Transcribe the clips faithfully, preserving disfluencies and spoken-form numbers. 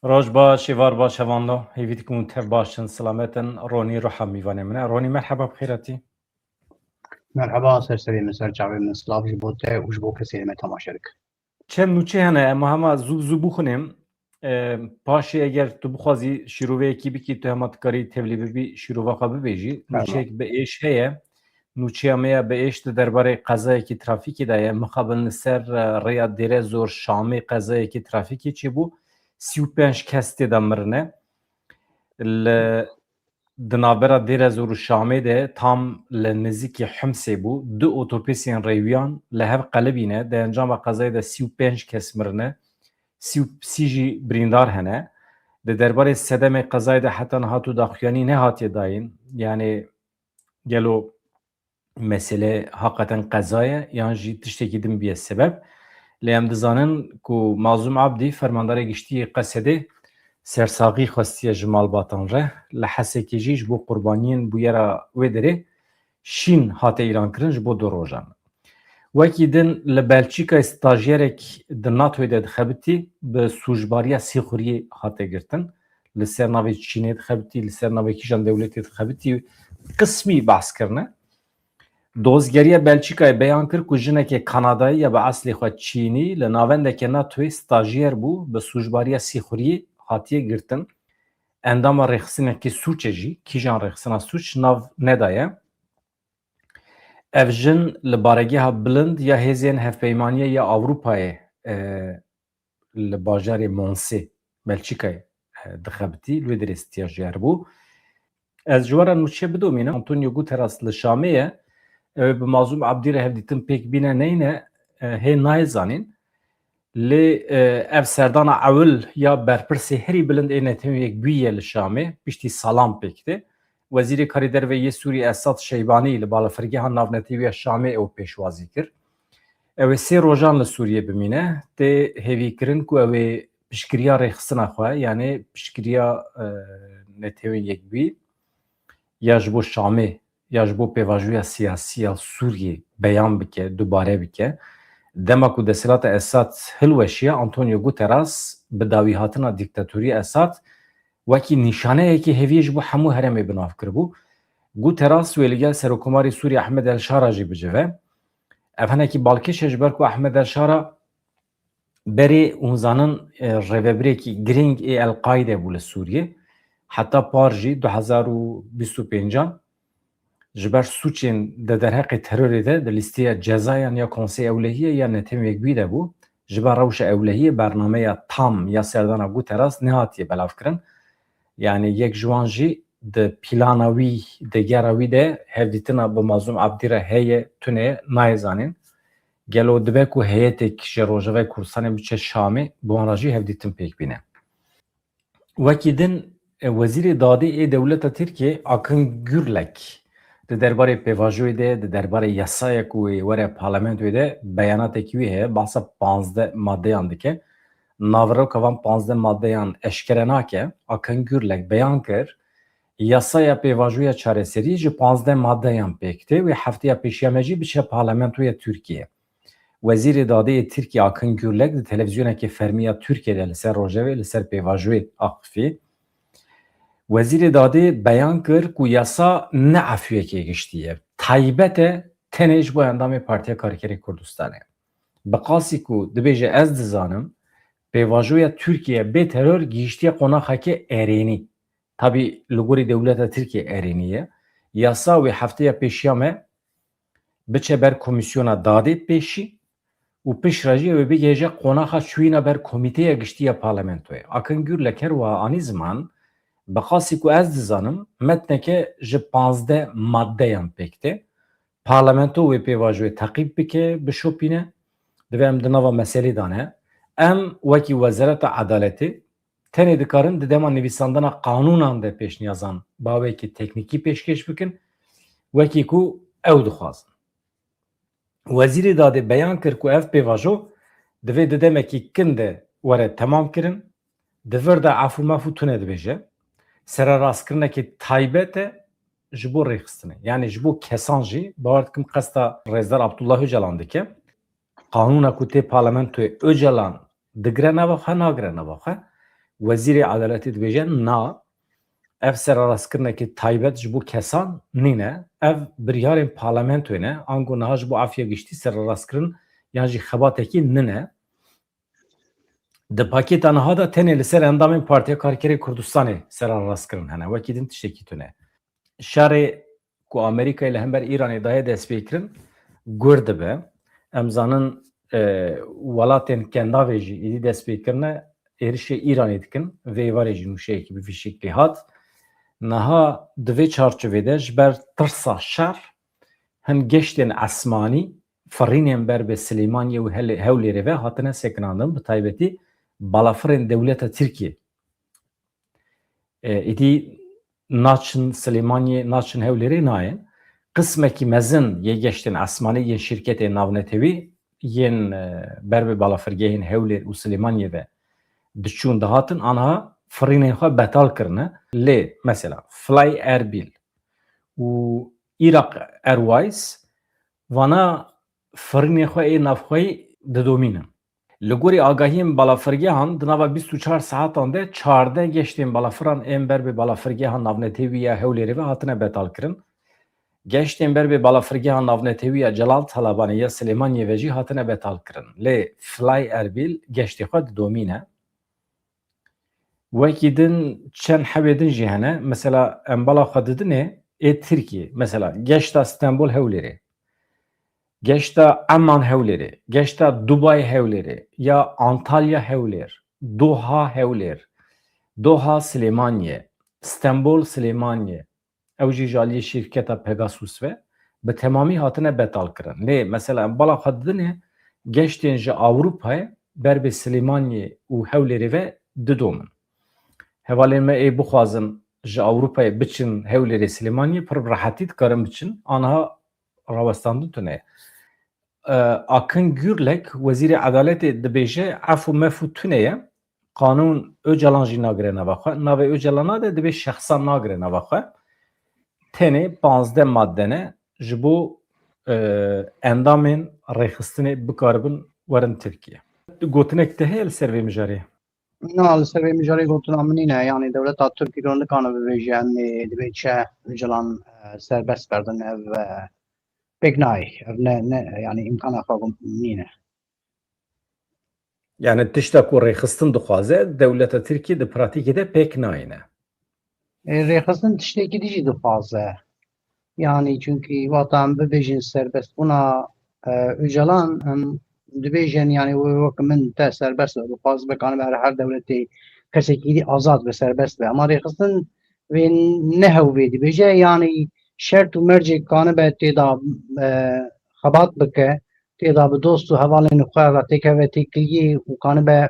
Roj baş, êvar baş hevando. Hêvî dikim hûn tev baş in, silamet in. Ronî Ruha mîvanê min e. Ronî, merheba, bi xêr hatî. Merheba, ser serê min, ser çavê min, silav ji bo te û ji bo kesê me temaşe dikin. Çend nûçe hene, em hema zû zû bixwînim. E, paşê eger tu bixwazî şîroveyekî bikî, tu hema dikarî tevlî bibî, şîrova xwe bibêjî. Tamam. Nûçeyek bi êş heye. Nûçeya me ya bi êş di derbarê qezayekî trafîkê de ye. Mixabin li ser, e, rêya Dêrezor Şamê qezayekî trafîkê çêbû. Sî û pênc kes tê de mirine. Li, di navbera Dêrezor û Şamê de tam li nizîkî Himsê bû. Du otobusên rêwiyan li hev qelibîne. Di encama qezayê de sî û pênc kes mirine. Sî û sî jî birîndar hene. Di derbarê sedemê qezayê de heta niha tu daxuyanî nehatiye dayîn. Yanî gelo mesele haqeten qeza ye yan jî tiştekî din bûye sebeb? Lê em dizanin ku Mazlûm Abdî, fermandarê giştî yê Qesedê, sersaxî xwestiye ji malbatan re. Li Hesekê jî ji bo qurbaniyên bûyera wê derê şîn hate îlankirin ji bo du rojan. Wekî din li Belçîkayê stajyerek di NATOyê de dixebitî, bi sûcbariya sîxuriyê hate girtin. Li ser navê Çînê dixebitî, li ser navê kîjan dewletê dixebitî, qismî behs kirine. Dozgeriya Belçîkayê beyan kir ku jinekê Kanadayî ya bi eslê xwe Çînî li navendeke NATOyê stajyer bû, bi sûcbariya sîxuriyê hatiye girtin. Endama rêxistinekî sûcê jî, kîjan rêxistina sûc nav nedaye. Ev jin li baregeha bilind ya Hêzên Hevpeymaniyê ya Ewropayê, e, li bajarê Monsê, Belçîkayê, e, dixebitî, li wê derê stajyer bû. Ez ji we re nûçe bidomînim. Antonio Guterres li Şamê ye. Ew ê bi Mazlûm Abdî re hevdîtin pêk bîne neyne, e, hê nayê zanîn. Lê, e, ev serdana ewil ya berpirsê herî bilind ê Netewên Yekbûyî ye li Şamê, piştî salan pêk tê. Wezîrê Karê Derve yê Sûriyê Esad Şeybanî li balafirgeha navnetewî ya Şamê ew pêşwazî kir. Ew ê sê rojan li Sûriyê bimîne. Tê hêvîkirin ku ew ê piştgiriya rêxistina xwe, yanî piştgiriya, e, Netewên Yekbûyî ya ji bo Şamê ya ji bo pêvajoya siyasî ya Sûriyê beyan bike, dubare bike. Dema ku desthilata Esad hilweşiya, Antonio Guterres bi dawîhatina dîktatorî Esad wekî nîşaneyekê hêviyê ji bo hemû herêmê bi nav kiribû. Guterres wê li gel Serokkomarê Sûriyê Ehmed El Şara jî bicive. Ev hinekî balkêş e, ji ber ku Ehmed El Şara berê hûn zanin, e, rêvebirekî girîng ê El-Qaîde bû li Sûriyê. Heta par jî du hezar û bîst û pêncan ji ber sûcên di derheqê terorê de di lîsteya cezayan ya Konsey Ewlehiyê ya Netewên Yekbûyî de bû. Ji ber rewşa ewlehiyê bernameya tam ya serdana Guterres nehatiye belavkirin. Yanî yek ji wan jî di plana wî, di gera wî de hevdîtina bi Mazlûm Abdî re heye, tune nayê zanîn. Gelo dibe ku heyetek ji Rojavayê Kurdistanê biçe Şamê, bi wan re jî hevdîtin pêk bîne? Wekî din, e, Wezîrê Dadê ê dewleta Tirkiyê Akın Gürlek di derbarê pêvajoyê de, di derbarê yasaya ku wê were parlamentoyê de beyanatekî wî heye, behsa panzdeh maddeyan dike. Naveroka van panzdeh maddeyan eşkere nake. Akın Gürlek beyan kir, yasaya pêvajoya çareserî ji panzdeh maddeyan pêk tê, wê hefteya pêşiya me jî biçe parlamentoya Tirkiyê. Wezîrê Dadê yê Tirkiyê Akın Gürlek di televîzyonekê fermî ya Tirkiyê de li ser rojevê, li ser pêvajoyê axifî. Wezîrê Dadê beyan kir ku yasa ne efûyekê giştî ye. Taybet e tenê ji bo endamê Partiya Karkerê Kurdistanê. Bi qasî ku dibêje, ez dizanim, pêvajoya Tirkiye bê teror gihiştiye qonaxeke erênî. Tabî li gorî dewleta Tirkiye erênî ye. Yasa wê hefteya pêşiya me biçe ber Komîsyona Dadê pêşî û piştre jî ew ê bigihêje qonaxa çûyîna ber Komîteya Giştî ya Parlamentoyê. Akın Gürlek her wiha anî ziman, bi qasî ku ez dizanim, metneke ji panzdeh maddeyan pêk tê. Parlamento wê pêvajoyê teqîb bike, bişopîne. Divê em di nava meselê de ne. Em wekî Wezareta Edaletê tenê dikarin di dema nivîsandina qanûnan de pêşniyazan bi awayekî teknîkî pêşkêş bikin, wekî ku ew dixwazin. Wezîrê Dadê beyan kir ku ev pêvajo divê di demekî kin de were temam kirin, di vir de efû mefû tune dibêje. Sererastkirinekê taybet e ji bo rêxistinê. Yanî ji bo kesan jî, bawer dikim qesta Rêzdar Abdullah Ocalan dike. Qanûna ku tê parlamentoyê Ocalan digire nava xwe, nagire nava xwe. Wezîrê Edaletê dibêje, na, ev sererastkirinekî taybet ji bo kesan nîne. Ev biryarên parlamentoyê ne. Ango niha ji bo Afiya Giştî sererastkirin yan jî xebatekî nine. Di pakêta niha de tenê li ser endamên Partiya Karkerê Kurdistanê sererastkirin hene. Wekî din tiştekî tune. Şerê ku Amerîkayê li hember Îranê daye destpêkirin, gur dibe. Em zanin, e, welatên Kendavê jî êdî destpêkirine êrişê Îranê dikin. Vê êvarê jî nûşeyekî bi vî şeklî hat. Niha di vê çarçovê de ji ber tirsa şer hin geştên esmanî firînên ber bi Silêmaniyê û Helê-, Hewlêrê ve hatine sekinandin, bi taybetî balafirên dewleta Tirkiyê. E, êdî naçin Silêmaniyê, naçin Hewlêrê nayên. Qismekî mezin yê geştên esmanî yên şîrketên navnetewî yên, e, ber bi balafirgehên Hewlêr û Silêmaniyê ve diçûn dihatin, aniha firînên xwe betal kirine. Lê mesela Fly Erbil û Iraq Airways vana firînê xwe ê navxweyî didomînin. Li gorî agahiyên balafirgehan, di nava bîst û çar saetan de çardeh geştên balafiran ên ber bi balafirgeha navnetewî ya Hewlêrê ve hatine betalkirin. Geştên ber bi balafirgeha navnetewî ya Celal Talabanê ya Silêmaniyê ve jî hatine betalkirin. Lê Fly Erbil geştê xwe didomîne. Wekî din çend hewê din jî hene. Mesela em bala xwe didinê ê Tirkiyê. Mesela geşta Stenbol Hewlêrê, geşta Eman Hewlêrê, geşta Dubai Hewlêrê, ya Antalya Hewlêr, Doha Hewlêr, Doha Silêmaniye, Stenbol Silêmaniye, ew jî ji aliyê şîrketa Pegasus ve bi temamî hatine betalkirin. Lê mesela em bala xwe didinê geştên ji Ewropayê ber bi Silêmaniyê û Hewlêrê ve didomin. Hevalên me ê bixwazin ji Ewropayê biçin Hewlêrê Silêmaniyê pir bi rehetî dikarin biçin. Aniha rawestandin tune ye. E, Akın Gürlek, Wezîrê Edaletê dibêje, efû mefû tune ye. Qanûn Ocalan jî nagire nava xwe. Navê Ocalan nade, dibê şexsan nagire nava xwe. Tenê panzdeh madde ne ji bo, e, endamên rêxistinê bikaribin werin Tirkiye. Gotinek te heye li ser vê mijarê? Na, li ser vê mijarê gotina min nîne. Yanî dewleta Tirk îro nikane bibêje, em ê dibê çi Ocalan, e, serbest berdin. Ev, e, pêk nayê. Ev ne, ne, yanî îmkana xwe nîne. Yani tişta ku rêxistin dixwaze, dewleta Tirkiyê di pratîkê de pêk nayîne. E, rêxistin tiştekî dijî dixwaze. Yanî çunkî wexta em bibêjin serbestbûna, e, Ocalan, em dibêjin, yanî wê wek min te serbest be, bixwaz be, kanibe her, her dewletê kesekî dî azad be, serbest be. Ama rêxistin vê ne hew vê dibêje, yanî şert û mercê kanibe tê de, e, xebat bike, tê de bi dost û hevalên xwe re têkeve têkiliyê û kanibe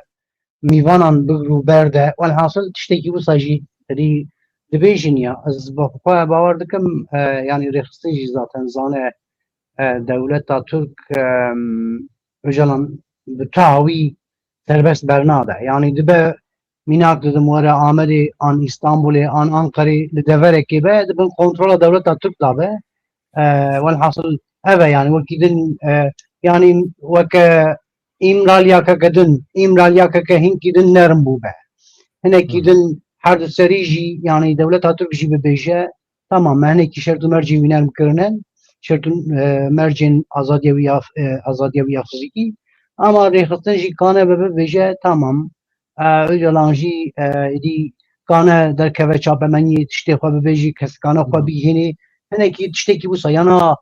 mîvanan bigir û berde. Welhasil tiştekî wisa jî rî dibêjin ya. Ez bi xwe bawer dikim, e, yanî rêxistin jî zaten zane, e, dewleta Tirk, e, Ocalan bi tu hawî serbest bernade. Yanî dibe mînak didim were Amedê an Îstanbulê an Ankarê li deverekê be, di bin kontrola dewleta Tirk de be. E, welhasil ev e, yanî wekî din, e, yanî weke Îmraliyakeke din, Îmraliyakeke hinkî din nerm bûbe. Hinekî Hmm. din her du serî jî, yanî dewleta Tirk jî bibêje, tamam, me hinekî şert û mercên wî nerm kirine, şert û, e, mercên azadiya wî ya, e, azadiya wî ya fizîkî. Ama rêxistin jî kane be bibêje, tamam, e, Ocalan jî, e, êdî kane derkeve çapemeniyê, tiştê xwe bibêjî, kes kane xwe Hmm. bigihînê. Hinekî tiştekî wisa, yana,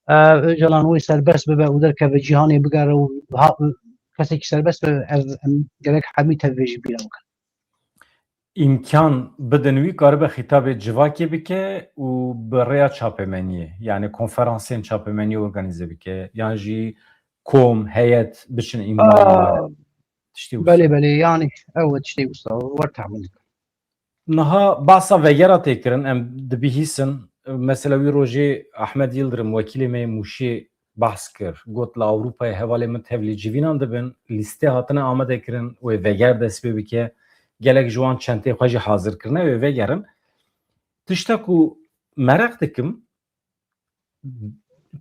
e, Ocalan wê serbest bibe û derkeve cîhanê bigere û ha, kesekî serbest be, ev em gerek hemî tev vê jî bîra bikin. Îmkan bidin wî karibe xîtabê civakê bike û bi rêya çapemeniyê, yani konferansên çapemeniyê organîze bike, yan jî kom, heyet biçin îmraliyê. Aa, Tiştê wisa. Belê, belê, yanî ew e tiştê wisa, wer tehmil dikim. Niha bahsa vegera tê kirin, em dibihîsin. Mesela wî rojê Ahmet Yildirim, wekîlê me yê Mûşê behs kir. Got, li Ewropayê hevalên min tevlî civînan dibin, lîste hatine amade kirin, wê veger dest pê bike. Gelek ji wan çentê xwe jî hazir kirine, wê vegerin. Tişta ku meraq dikim,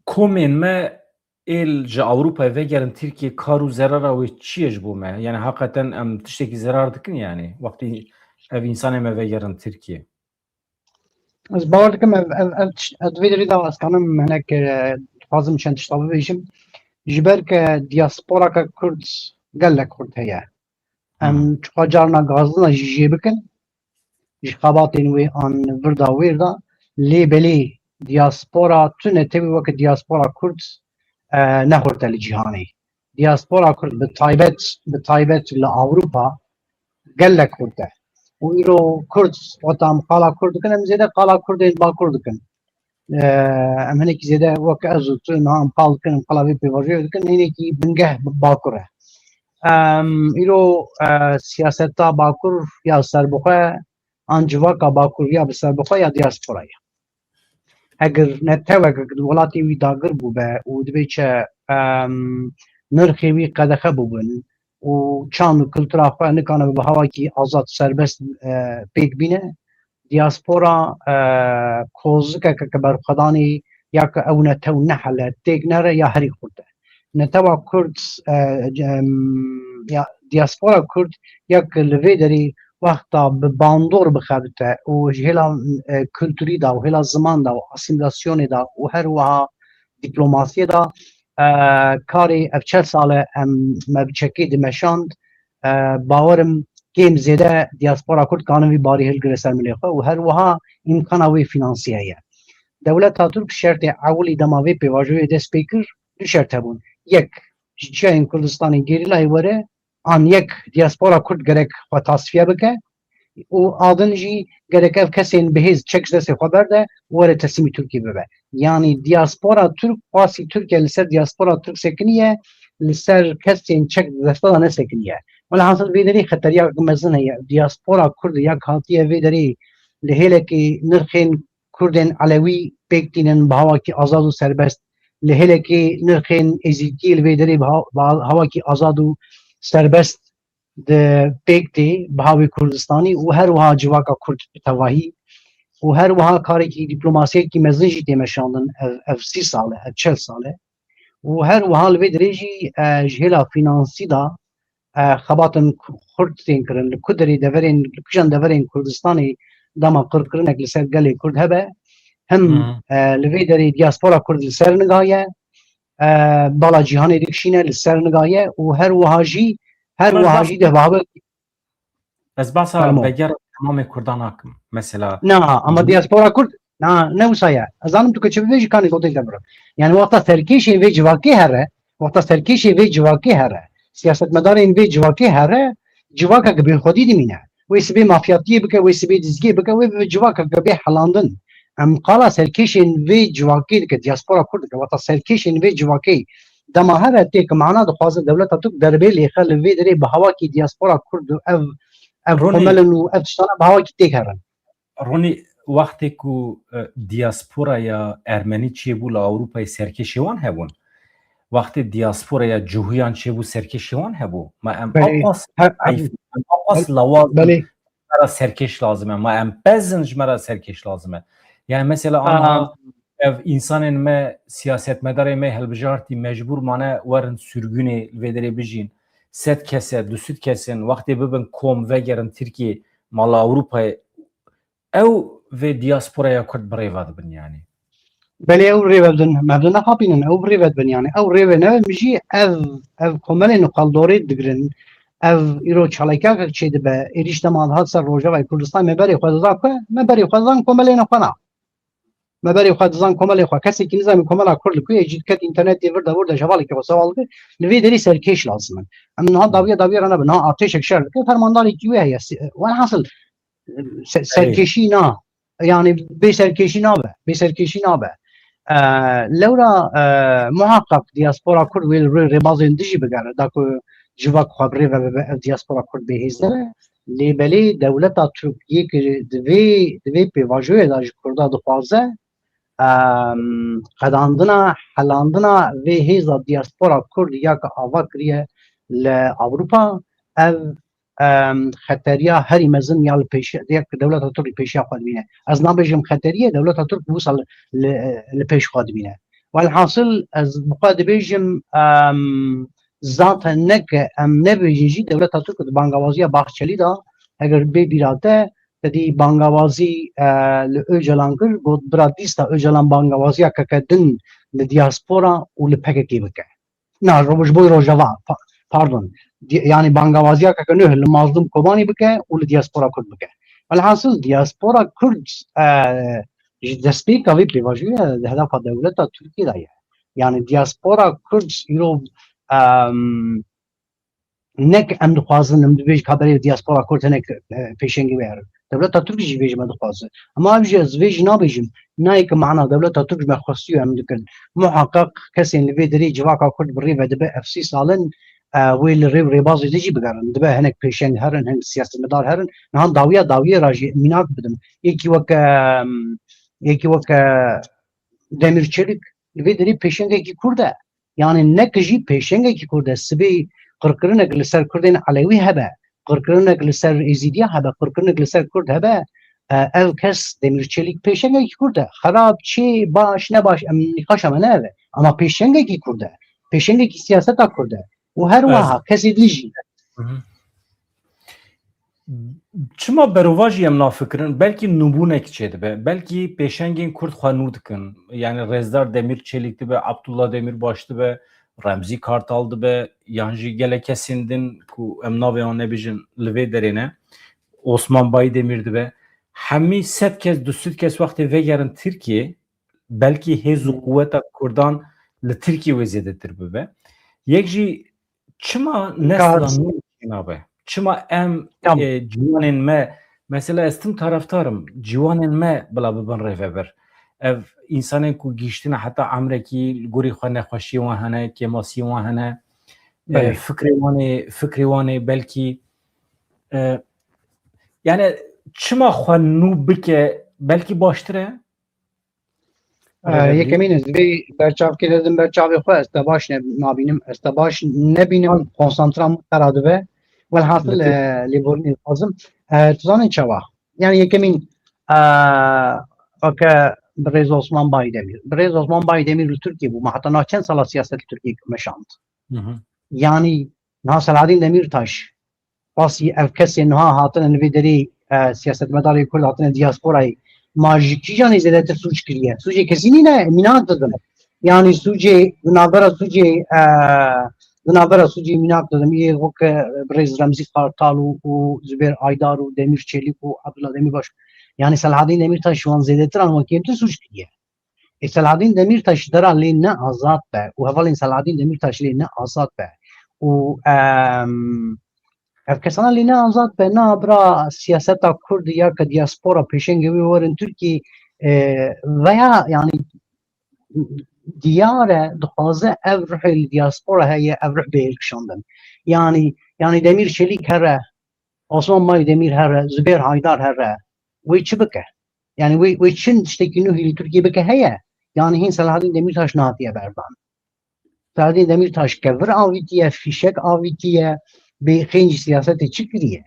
komên me êl ji Ewropayê vegerin Tirkiyê, kar û zerara wê çi ye ji bo me? Yani heqeten em tiştekî zerar dikin yani? Wextî ev însanê me vegerin Tirkiyê. Ez bawer dikim ev, ev, ev tişt, ev vê derê de ez kanim hinek, e, dixwazim çend tişta bibêjim. Ji ber ke diasporaka Kurd gelek xurt heye. Em Hmm. çiqa carna gazina jî jê bikin. Ji xebatên wê an virda wêr de. Lê belê diaspora tune tevî weke diaspora Kurd, e, ne xurt e li cîhanê. Diaspora Kurd bi taybet, bi taybet li Ewropa gelek xurt e. Û îro Kurd, weta em qala Kurd dikin, em zêde qala Kurdên Bakur dikin. E, em hinekî zêde wek ez û tu niha em qal dikin, em qala vê pêvajoyê dikin, hinekî bingeh Bakur e. Em, îro, e, siyaseta Bakur ya serbixwe, an civaka Bakur ya bi serbixwe ya diaspora ye. Eger netewek di welatê wî dagir bûbe û dibê çi, em, nirxê wî qedexe bûbin û çand û kultura xwe nikane bi hawakî azad serbest, e, pêk bîne, diaspora, e, kozikeke ke berxwedanê ya ke ew netew nehele, têk nere ya herî xurt e. Netewa Kurd, e, em, ya diaspora Kurd ya ke li vê derê wexta bi bandor bixebite û ji hêla, e, kulturî de û hêla ziman de û asîmîlasyonê de û her wiha dîplomasiyê de, e, karê ev çel sal e em me bi çekê dimeşand, e, bawerim kêm zêde diaspora Kurd kanin vî barî hilgire ser milê xwe û her wiha îmkana wê fînansî heye. Dewleta Tirk şertê ewilî dema vê pêvajoyê dest pê kir, du şert hebûn. Yek, ji çiyayên Kurdistanê gerîlayê were, an yek diaspora Kurd gerek xwe tasfiye bike û a din jî gerek ev kesên bihêz çek ji destê xwe berde û were teslîmî Tirkiyê bibe. Yanî diaspora Tirk, qasî Tirkiye li ser diaspora Tirk sekiniye, li ser kesên çek di desta de nesekiniye. Welhasil vê derê xeteriya mezin heye. Diaspora Kurd ya hatiye vê derê li hêlekê nirxên Kurdên Elewî pêk tînin bi hawakî azad û serbest. Li hêlekê nirxên Êzîdî li vê derê bi ha-, bi hawakî azad û serbest di pêk tê bi hawê Kurdistanî û her wiha civaka Kurd bi tevahî û her wiha karekî dîplomasiyekî mezin jî tê meşandin ev, ev sî sal e, ev çel sal e. Û her wiha li vê derê jî, e, ji hêla fînansî de, e, xebatên ku-, xurt tên kirin. Li ku derê deverên, li kîjan deverên Kurdistanê dema qirkirinek li ser gelê Kurd hebe, him, Hı. e, li vê derê diaspora Kurd li ser nigaye, e, bala cîhanê dikişîne, li ser nigaye û her wiha jî, her Ama wiha ben jî de bawer Ez behsa Fermo. veger temamê Kurdan nakim. Mesela Na, ama Hı. diaspora Kurd, na, ne wisa ye. Ez zanim tu keçe bibêjî kanê gotê te biro. Yani wexta serkêşên vê civakê here, wexta serkêşê vê civakê here, siyasetmedarên vê civakê here, civakek bê xwedî dimîne. Wê sibê mafyatiyê bike, wê sibê dizgê bike, wê bibe civakek bê helandin. Em qala serkêşên vê civakê dike, diaspora Kurd dike, wexta serkêşên vê civakê dema here tê ki mana dixwaze dewleta Tirk derbê lêxe li vê derê bi hawakî diaspora Kurd û ev, ev Ronî, komelin û ev tiştana bi hawakî têk herin. Ronî, wextê ku, e, diasporaya Ermenî çêbû li Ewropayê serkêşê wan hebûn. Wextê diasporaya Cuhuyan çêbû serkêşê wan hebû. Ma em Belê. ewqas Her, her, zayîf, em ewqas belê. lawaz in, Belê. ji me re serkêş lazim e. Ma em pez in, ji me re serkêş lazim e. Yani mesela Aha. anha ev însanên me, siyasetmedarê me hilbijartî mecbûr mane werin sürgûnê li vê derê bijîn. Sed kes e, du sed kes in, wextê bibin kom vegerin Tirkiyê, mala Ewropayê, ew vê diasporaya Kurd bi rê ve dibin yani. Belê ew rê ve dibin, me bi naxapînin, ew bi rê ve dibin yani. Ew rê ve ne, min jî ev, ev komelên xwe li dorê digirin. Ev îro çalakiyakek çêdibe, êrîş dema dihat ser Rojavayê Kurdistan, me berê xwe dida ku, me berê xwe didan komelên xwe na. Me berê xwe dizan komelê xwe. Kesekî nizanî komela Kurd li ku ye, jî diket înternetê vir de vir de ji hevalekî xwe sewal dike. Li vê derê serkêş lazim in. Em niha dawiya dawiya re nebin. Niha artêşek şer dike. Fermandarekî wê heye. Se-, welhasil, se-, Erê. serkêşî na. Yani bê serkêşî nabe. Bê serkêşî nabe. E, lewra, e, muhaqqaq diaspora Kurd wê li rê rêbazên dijî bigere. Da ku civak xwe bi rê ve bibe, ev diaspora Kurd bê hêz nebe. Lê belê dewleta Tirk yê ki di vê, di vê pêvajoyê de ji Kurda dixwaze, em, qedandina, helandina vê hêza diaspora Kurd ya ki ava kiriye li Ewropa, ev, em, xeteriya herî mezin ya li pêş, ya ki dewleta Tirk li pêşiya xwe dimîne. Ez nabêjim xeteriye, dewleta Tirk wisa li, li, li pêş xwe dimîne. Welhasil ez bi xwe dibêjim, em, zaten neke em nebêjin jî dewleta Tirk di bangawaziya Bahçelî de, eger bê bîra te, te dî bangawazî, e, li Ocalan kir, got bira dîsa Ocalan bangawaziya keke din li diaspora û li P K K bike. Na, roj-, ji bo Rojava, pa-, pardon. Di-, yani bangawaziya keke nuh li Mazlûm Kobanî bike û li diaspora Kurd bike. Welhasil diaspora Kurd, e, ji destpêka vê pêvajoyê di hedefa dewleta Tirkiyê de ye. Yani diaspora Kurd îro, em, nek em dixwazin, em dibêjin ka berê diaspora Kurd hinek, e, pêşengî wê herin. Dewleta Tirk jî vê ji me dixwaze. Ama ev jî ez vê jî nabêjim. Nayê ki mana dewleta Tirk ji me xwestiyo em dikin. Muhaqqeq kesên li vê derê civaka Kurd bi rê ve dibe ev sî salin, e, wê li rê û rêbazê de jî bigerin. Dibe hinek pêşeng herin, hinek siyasetmedar herin. Niha dawiya dawiyê re jî mînak bidim. Yekî weke, em, yekî weke Demîr Çelik li vê derê pêşengekî Kurd e. Yani neke jî pêşengekî Kurd e. Sibê qirkirinek li ser Kurdên Elewî hebe, qirkirinek li ser Êzîdiya hebe, qirkirinek li ser Kurd hebe, e, ev kes Demîr Çelik pêşengekî Kurd e. Xerab, çê, baş, ne baş, em nîqaşa me ne ev e. Ama pêşengekî Kurd e. Pêşengekî siyaseta Kurd e. Û her wiha kesê din jî. Hı hı. Çima berovajî em nafikirin? Belkî nûbûnek çêdibe. Belkî pêşengên Kurd xwe nû dikin. Yani Rêzdar Demîr Çelîk dibe, Abdullah Demîrbaş dibe, Remzî Kartal dibe, yan jî gelek kesên din ku em navê wan nebêjin li vê derê ne. Osman Baydemîr dibe. Hemî sed kes, du sed kes wextê vegerin Tirkiyê, belkî hêz û quweta Kurdan li Tirkiyê wê zêdetir bibe. Yek jî çima nesla nû çênabe? Çima em, e, ciwanên me, mesela ez tim taraftar im, ciwanên me bila bibin rêvebir. Ev însanên ku gihîştine heta emrekî, li gorî xwe nexweşiyê wan hene, kêmasiyê wan hene, e, fikrê wan ê, fikrê wan ê belkî, e, yani çima xwe nû bike, belkî baştir e? Ee, yekemîn ez vê berçavkê dedim berçavê xwe, ez te baş ne-, nabînim, ez te baş nebînim, konsantram xera dibe. Welhasil, e, lêborînê dixwazim. E, tu zanî çawa? Yani yekemîn, e, weke birêz Osman Baydemîr. Birêz Osman Baydemîr li Tirkiyê bû. Me heta niha çend sala siyaset li Tirkiyê meşand. Hı hı. Yani niha Selahaddin Demirtaş, pasî ev kesê niha hatine li vê derê, e, siyasetmedarê Kurd hatine diasporayê. Ma ji kîjan ê zêdetir sûc kiriye? Sûcê kesî nîne, mînak didim. Yani sûcê, di navbera sûcê, e, di navbera sûcê mînak didim. Yê weke birêz Remzî Kartal û, û Zubêr Aydar û Demîr Çelîk û Abdullah Demîrbaş. Yani Selahaddin Demirtaş wan zêdetir an wan kêmtir sûc kiriye. Ê Selahaddin Demirtaş ji dera lê ne azad be û hevalên Selahaddin Demirtaş lê ne azad be û, em, ev kesana lê ne azad be, na bira siyaseta Kurd ya ke diaspora pêşengê wê werin Tirkiyê, e, veya yani diyar e, dixwaze ev ruhê li diaspora heye, ev ruh bê hilkişandin. Yani, yani Demîr Çelîk here, Osman Baydemîr here, Zubêr Haydar here, wê çi bike? Yani wê, wê çi tiştekî nû li Tirkiyê bike heye? Yani hîn Selahaddin Demirtaş nehatiye berdan. Selahaddin Demirtaş kevir avîtiye, fîşek avîtiye, bê xêncî siyasetê çi kiriye?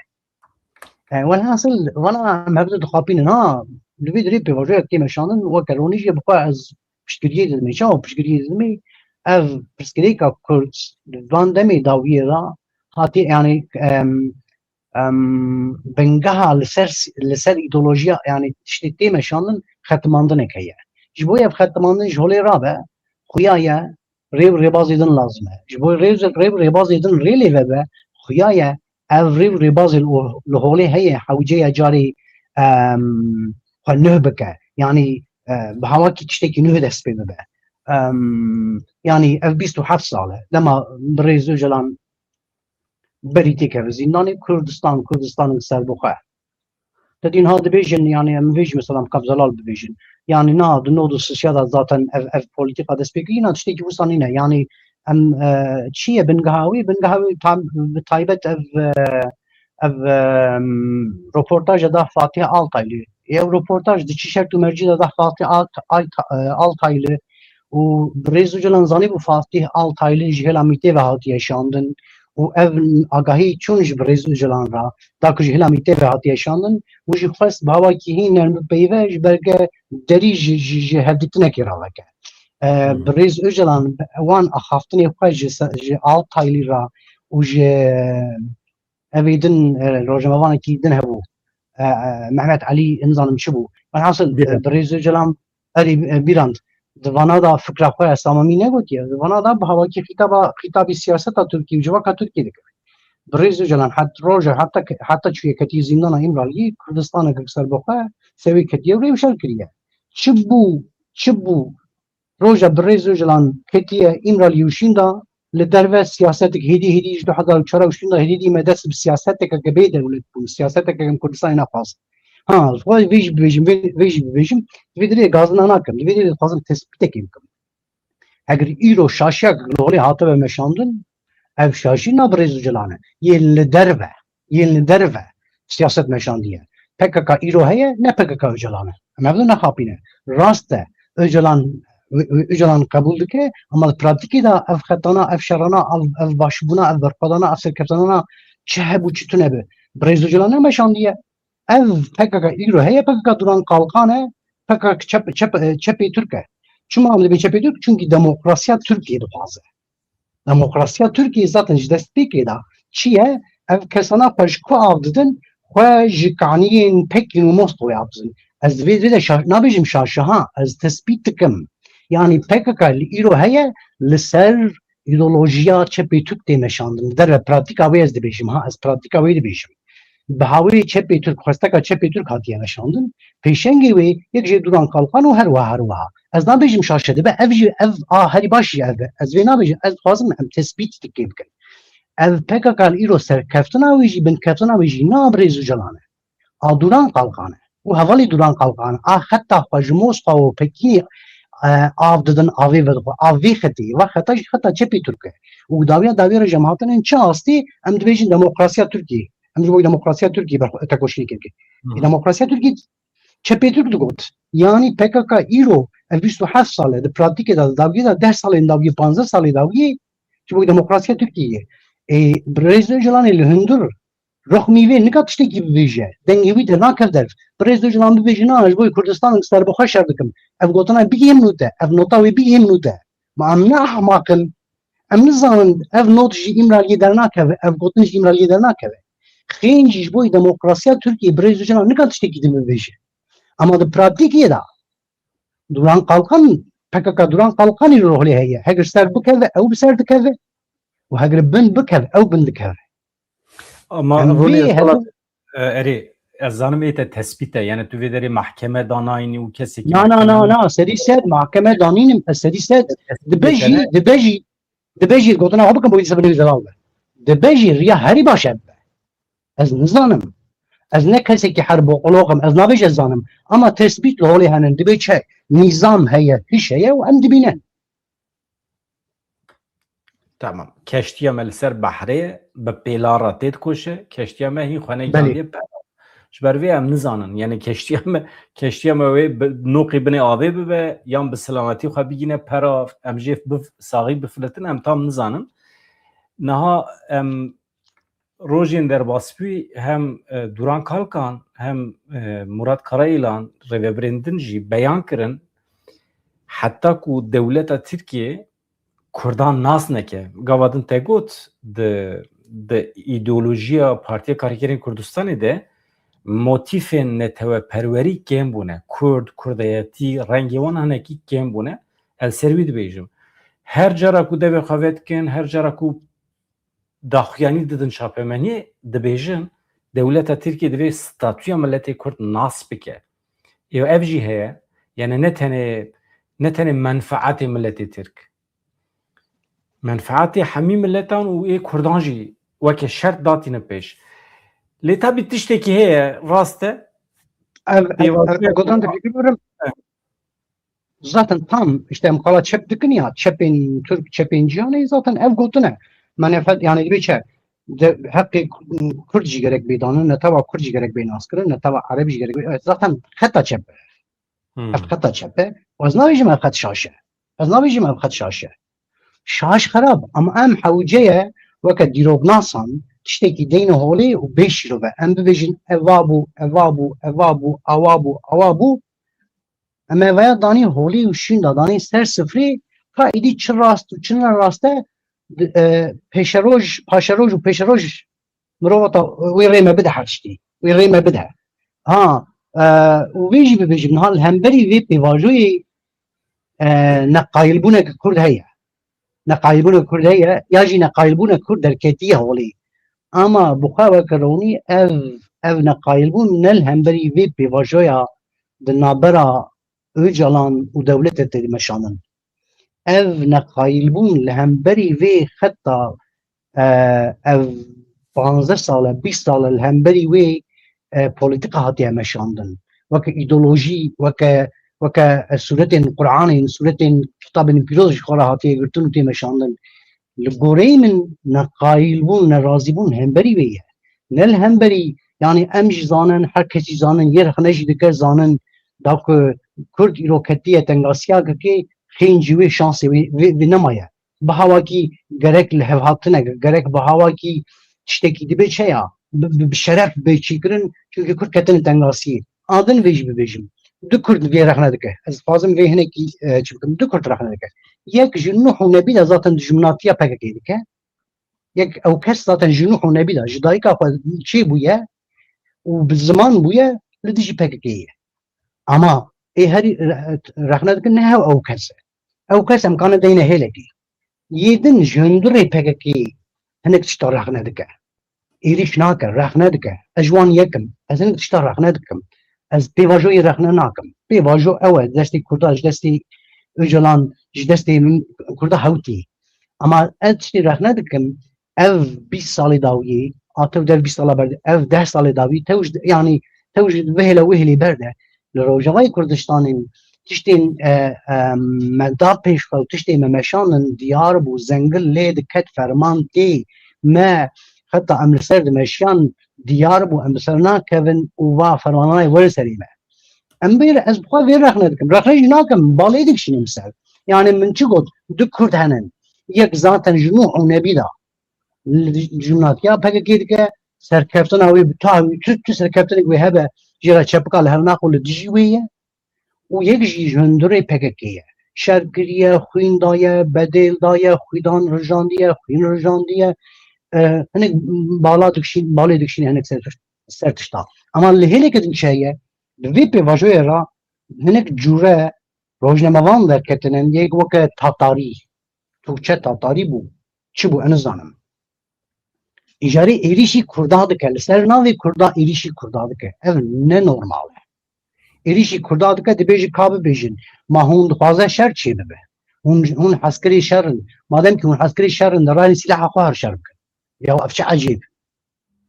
E, welhasil, vana em hevdu dixapînin, ha, li vê dirê pêvajoyek tê meşandin, weke ronî jî bi xwe ez piştgiriyê didimê. Çawa piştgiriyê didimê? Ev pirsgirêka Kurd li van demê dawiyê re hatiye, yani, em, em, bingeha li ser, li ser îdeolojiya, yani tiştê tê meşandin, xetmandineke ye. Ji bo ev xetmandin ji holê rabe, xuya ye, rê û rêbazê din lazim e. Ji bo rê, rê û rêbazê din rê lê vebe, xuya ye, ev rê û rêbazê li, li holê heye, hewce ye carê, em, xwe nuh bike. Yani, e, bi hawakî tiştekî nuh dest pê bibe. Em, yani ev bîst û heft sal e. Dema birêz Ocalan berî têkeve zîndanê, Kurdistan, Kurdistan serbixwe. Te dî niha dibêjin, yani em vê jî mesela Kap Zelal bibêjin. Yani niha di nod û sisiya de zaten ev, ev polîtîka dest pê kiriye, na tiştekî wisa nîne. Yani em, e, çi ye bingeha wî? Bingeha wî tam, bi taybet ev, e, ev, e, roportaja da Fatih Altaylı. Ev roportaj di çi şert û mercî de da Fatih Alt-, Alt-, e, Altaylı û birêz Ocalan zanîbû Fatih Altaylı ji hêla mîtê ve hatiye şandin û ev agahî çûn ji birêz Ocalan re, da ku ji hêla mîtê ve hatiye şandin û jî xwest bi hawakî hîn nerm bipeyve ji ber ke derî ji, ji, ji hevdîtinekê re veke. E, Hı hı. Birêz Ocalan wan axaftinê xwe ji se-, ji Altaylî re û ji evê din, e, rojnamevanekî din hebû. E, e, Mehmet Elî, nizanim çi bû. Welhasil, e, Bîrand. Birêz Ocalan, erê, e, Bîrand, di vana da fikra xwe ya samamî negotiye. Di vana da bi hawakî xîtaba, xîtabî siyaseta Tirkî û civaka Tirkî dikir. Birêz Ocalan het roja heta ke-, heta çûye ketiye zîndana Îmraliyê, Kurdistanek serbixwe, sewê ketiye û rêwşer kiriye. Çi bû, çi bû? Roja Birêz Ocalan ketiye Îmraliyê û şûnda, li derve siyasetek hêdî hêdî ji du hezar û çar û şûnda hêdî hêdî me dest bi siyaseteke bê dewlet bûn, siyaseteke em Kurdistanê naxwazin. Ha, xwe vê jî bibêjim, vê, vê jî bibêjim, di vê derê gazina nakim, di vê derê dixwazim tespîtekê bikim. Eger îro şaşiyek li holê hatibe meşandin, ev şaşî na Birêz Ocalan e. Yên li derve, yên li derve siyaset meşandiye. P K K îro heye, ne P K K Ocalan e. Em ev nexapîne. Rast e, Ocalan, Ocalan qebûl dike, ama li pratîkê de ev xetana, ev şerana, ev, ev başbûna, ev berxwedana, ev serkeftanana çi hebû, çi tune bi Birêz Ocalan nemeşandiye. Ev P K K îro heye, P K K Duran Kalkan e, P K K çep, çep, çepê Tirk e. Çima em dibên çepê Tirk? Çunkî demokrasiya Tirkiyê dixwaze. Demokrasiya Tirkiyê zaten ji destpêkê de çi ye? Ev kesana xwe ji ku av didin? Xwe ji kaniyên pekîn û mostowê av didin. Ez vê, vê de şa-, nabêjim şaşe ha, ez tespît dikim. Yanî P K K li îro heye, li ser îdeolojiya çepê Tirk tê meşandin. Li derve pratîka wê ez dibêjim ha, ez pratîka wê dibêjim. Bi hawê çepê Tirk, xwesteka çepê Tirk hatiye meşandin. Pêşengê wê yek jê Duran Kalkan û her wiha her wiha. Ez nabêjim şaşe dibe, ev jî, ev a herî baş jî ev e. Ez vê nabêjim, ez dixwazim em tespît tikê bikin. Ev P K K îro serkeftina wê jî, binkeftina wê jî na Birêz Ocalan e. A Duran Kalkan e. Û hevalê Duran Kalkan e. A xeta xwe ji Moskwa û Pekînê, e, av didin, avê vedixwe. A vê xetê, va xeta jî xeta çepê Tirk e. Û dawiya dawî re ji em hatinin çi astê, em dibêjin demokrasiya Tirkiyê. Em ji bo demokrasiya Tirkiyê berxwe-, tekoşînê kir. Hı hı. Demokrasiya Tirkiyê çepê Tirk digot. Yanî P K K îro ev bîst û heft sal e, di pratîkê de, di dawiyê de deh salên dawiyê, panzdeh salê dawiyê ji bo demokrasiya Tirkiyê ye. Ê, Birêz Ocalanê li hundir roxmî vê nika tiştekî bibêje. Dengê wî dernakev der. Birêz Ocalan bibêje, na, ji bo Kurdistanek serbixwe şer dikim. Ev gotina bigihî min nûte. Ev nota wê bigihî min nûte. Ma em ne ahmaq in. Em nizanin ev not ji Îmraliyê dernakeve, ev gotin ji Îmraliyê dernakeve. Xêncî ji bo demokrasiya Tirkiyê Birêz Ocalan nika tiştekî din bibêje. Ama di pratîkê de Duran Kalkan, P K K Duran Kalkanî li holê heye. Heger ser bikeve, ew bi ser dikeve. Û heger bin bikeve, ew bin dikeve. Ama Em Ronê vê Polat, hevû- e, erê, ez zanim ê te tespît e. Yani tu vê derê mahkeme danayînî û kesekî Na, na, na, mahkeme na, serî sed mahkeme danînim, ez serî sed. Tespît Dibe jî, tene- dibe jî, dibe jî gotina xwe bikim, bo dîsa binê zelal be. Dibe jî riya herî baş ev be. Ez nizanim. Ez ne kesekî herbolog im, ez nabêje zanim. Ama tespît li holê henin, dibê çi? Nîzam heye, hiş heye û em dibînin. Tamam. Keştiya me li ser behrê ye, bi pêla re tê dikoşe. Keştiya me hîn xwe Belê. negihandiye pera. Ji ber vê em nizanin. Yani keştiya me, keştiya me wê bi, noqî binê avê bibe, yan bi selametî xwe bigîne pera, em jê bif-, saxî bifilitin, em tam nizanin. Niha em rojên derbasbûyî hem, e, Duran Kalkan, hem, e, Murat Karayilan, rêvebirên din jî beyan kirin, heta ku dewleta Tirkiyê Kurdan nas neke. Gava din te got, di, di îdeolojiya Partiya Karkerên Kurdistanê de motîfên neteweperwerî kêm bûne. Kurd, kurdayetî, rengê wan hinekî kêm bûne. Ez ser wî dibêjim. Her cara ku devê xwe vedikin, her cara ku daxuyanî didin çapemeniyê, dibêjin, dewleta Tirkiyê divê statûya miletê Kurd nas bike. Ê ev jî heye, yani ne tenê, ne tenê menfaatê miletê Tirk. Menfaatê hemî miletan û ê Kurdan jî weke şert datîne pêş. Lê tabî tiştekî heye, rast e. Ev, ev, Pêvajoya ev, gotan ku de fikir birim. Evet. Zaten tam işte em qala çep dikin ya, çepên Türk, çepên cîhanê zaten ev gotine. Menefet yani dibê çi? De, heqê Kurd jî gerek bê danin, netewa Kurd jî gerek bê naskirin, netewa Ereb jî gerek bê. Evet, zaten xeta çep. Hmm. Ev xeta çep e. Ez nabêjim ev xet şaş e. Ez nabêjim ev xet şaş e. Şaş xerab, ama em hewce ye weke dîroknasan tiştekî deyne holê û bê şîrove. Em bibêjin, eva bû, eva bû, eva bû, awa bû, awa bû. Em ê veya danî holî û şîn da, danî ser sifrê, ka êdî çi rast û çi ne rast e, di-, e, pêşeroj, paşeroj û pêşeroj mirova ta wê rê me bide her tiştî. Wê rê me bide. Ha, e, û vê jî bibêjim, niha li hemberî vê pêvajoyê, e, neqayilbûnek Kurd heye. Neqayilbûnek Kurd heye, ya jî neqayilbûnek Kurd derketiye holê. Ama bi xwe weke ronî ev, ev neqayilbûn ne li hemberî vê pêvajoya di navbera Ocalan û dewletê tê meşandin. Ev neqayilbûn li hemberî vê xeta, e, ev panzdeh sal e, bîst sal e li hemberî wê, e, polîtîka hatiye meşandin. Weke îdeolojî, weke, weke, e, sûretên Quranê, sûretên kitabên pîroz ji xwe re hatiye girtin û tê meşandin. Li goreyê min neqayilbûn, nerazîbûn hemberî wê ye. Ne li hemberî, yanî em jî zanin, her kes jî zanin, yê rexne jî dike zanin, da ku Kurd îro ketiye tengasiyakekê, xêncî wê şansê wê, wê, wê nemaye. Bi hawakî gerek li hevhatinek, gerek bi hawakî tiştekî dibe çi ya, bi, bi, bi şeref bê çêkirin, çunkî Kurd ketine tengasiyê. A din vê jî bibêjim. Du Kurd vê rexne dike. Ez dixwazim vê hinekî, e, çi bikim. Du Kurd rexne dike. Yek ji Nuh û Nebî de zaten dijminatiya P K K dike. Yek ew kes zaten ji Nuh û Nebî de, ji dayika xwe çêbûye û bi ziman bûye, li dijî P K K ye. Ama ê herî re-, rexne dikin ne hew ew kes e. Ew kes em kane deyne hêlekê. Yê din ji hundirê P K K hinek tişta rexne dike. Êrîş nake, rexne dike. Ez ji wan yek im. Ez hinek tişta rexne dikim. Ez pêvajoyê rexne nakim. Pêvajo ew e, destê Kurda, ji destê Ocalan, ji destê min Kurda hewtî. Ama ez tiştê rexne dikim, ev bîst salê dawiyê, a tew der bîst sala berde, ev deh salê dawî, tew ji, yanî tew ji vihêle wihêlê berde. Li Rojavayê Kurdistanê tiştên, e, e, me da pêş xwe û tiştê me meşandin diyar bû, zengil lê diket, ferman tê, me heta em li ser dimeşiyan diyar bû, em li ser nakevin û va fermananê werin serê me. Em bê, ez bi xwe vê rexne dikim. Rexne jî nakim, balê dikişînim ser. Yani min çi got? Du Kurd henin. Yek zaten ji Nuh û Nebî da. Li dijminatiya P K K dike, serkeftina wê bi ta wî, tu, tu serkeftinek wê hebe, jê re çepika li hev naxo li dijî wê ye. Û yek jî ji hundirê P K K ye. Şer kiriye, xwîn daye, bedêl daye, xwîdan rijandiye, xwîn rijandiye. E, hinek bala dikişîn, balê dikişîne hinek ser, ser tişta. Ama li hêleke din çi heye? Di vê pêvajoyê re hinek cûre rojnamevan derketine, yek weke Tatarî, Türkçe Tatarî bû. Çi bû? Ez nizanim. Îcarê êrîşî Kurda dike, li ser navê Kurda êrîşî Kurda dike. Ev ne normal e. Êrîşî Kurda dike, dibêje ka bibêjin. Ma hûn dixwaze şer çê bibe? Hûn, hûn hezkirê şer in. Madem ki hûn hezkirê şer in, de rayên sîlaha xwe her şer bikin. Ya ev çi ecêb.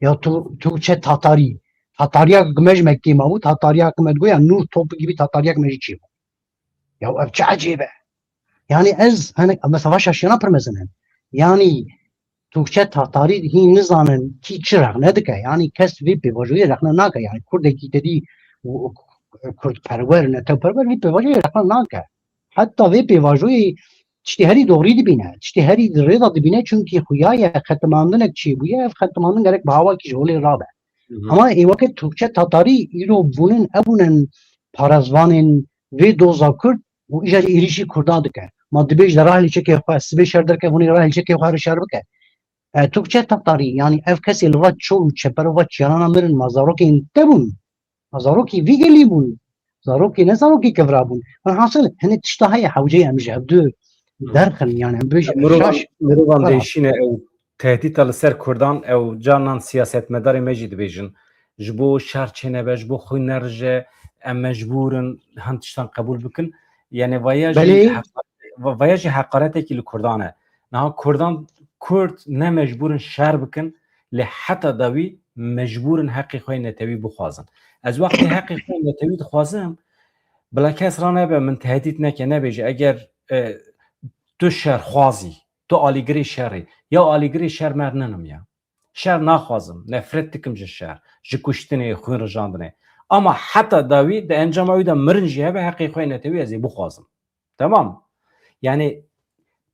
Ya tu, Türkçe Tatarî. Tatariya ki me ji Mekkê ma bû, Tatariya ki me digoya Nur Topuk gibi Tatariya ki me jî çê bû. Ya ev çi ecêb e? Yani ez, hani, mesela, va şaşiyana pir mezin in. Yani Türkçe Tatarî hîn nizanin kî çi rexne dike. Yani kes vê pêvajoyê rexne nake. Yani Kurdekî te dî û, û, Kurdperwer, netewperwer vê pêvajoyê rexne nake. Heta vê pêvajoyê tiştê herî doğrî dibîne. Tiştê herî di rê de dibîne, çunkî xuya ye, xetimandinek çêbûye, ev xetimandin gerek bi hawakî ji holê rabe. Hı hı. Ama ê weke Türkçe Tatarî îro bûnin, ebûnin parezvanên vê doza Kurd û îcar êrîşî Kurda dike. Ma dibêj de rahilî çekê xwe, sibê şer derke, hûnê rahilî çekê xwe re şer bike. E, Türkçe Tatarî, yani ev kesê li va çol û çeper û va çiyarana mirin, ma zarokên te bûn. Ma zarokî vî gelî bûn. Zarokî ne zarokî kevra bûn. Velhasil, hinek tişta heye hewceyê em ji hevdu derxin, yani em bêjin Mirovan, şaş. Mirovan xera. Değişine ew tehdîta li ser Kurdan, ew canan siyasetmedarê me jî dibêjin. Ji bo şer çênebe, ji bo xwîn nerije, em mecbûr in hin tiştan qebûl bikin. Yani vaya jî Belê. heq-, va-, vaya jî heqaretekî li Kurdan e. Niha Kurdan, Kurd ne mecbûr in şer bikin, lê heta dawî mecbûr in heqê xwe yê netewî bixwazin. Ez wextê heqê xwe yê netewî dixwazim, bila kes ranebe min tehdît neke, nebêje, eger, e, tu şerxwazî, tu alîgirê şerê, ya alîgirê şer me ninim ya. Şer naxwazim, nefret dikim ji şer, ji kuştinê, xwîn rijandinê. Ama heta dawî di encama wî de mirin jî hebe, heqê xwe yê netewî ez ê bixwazim. Tamam? Yani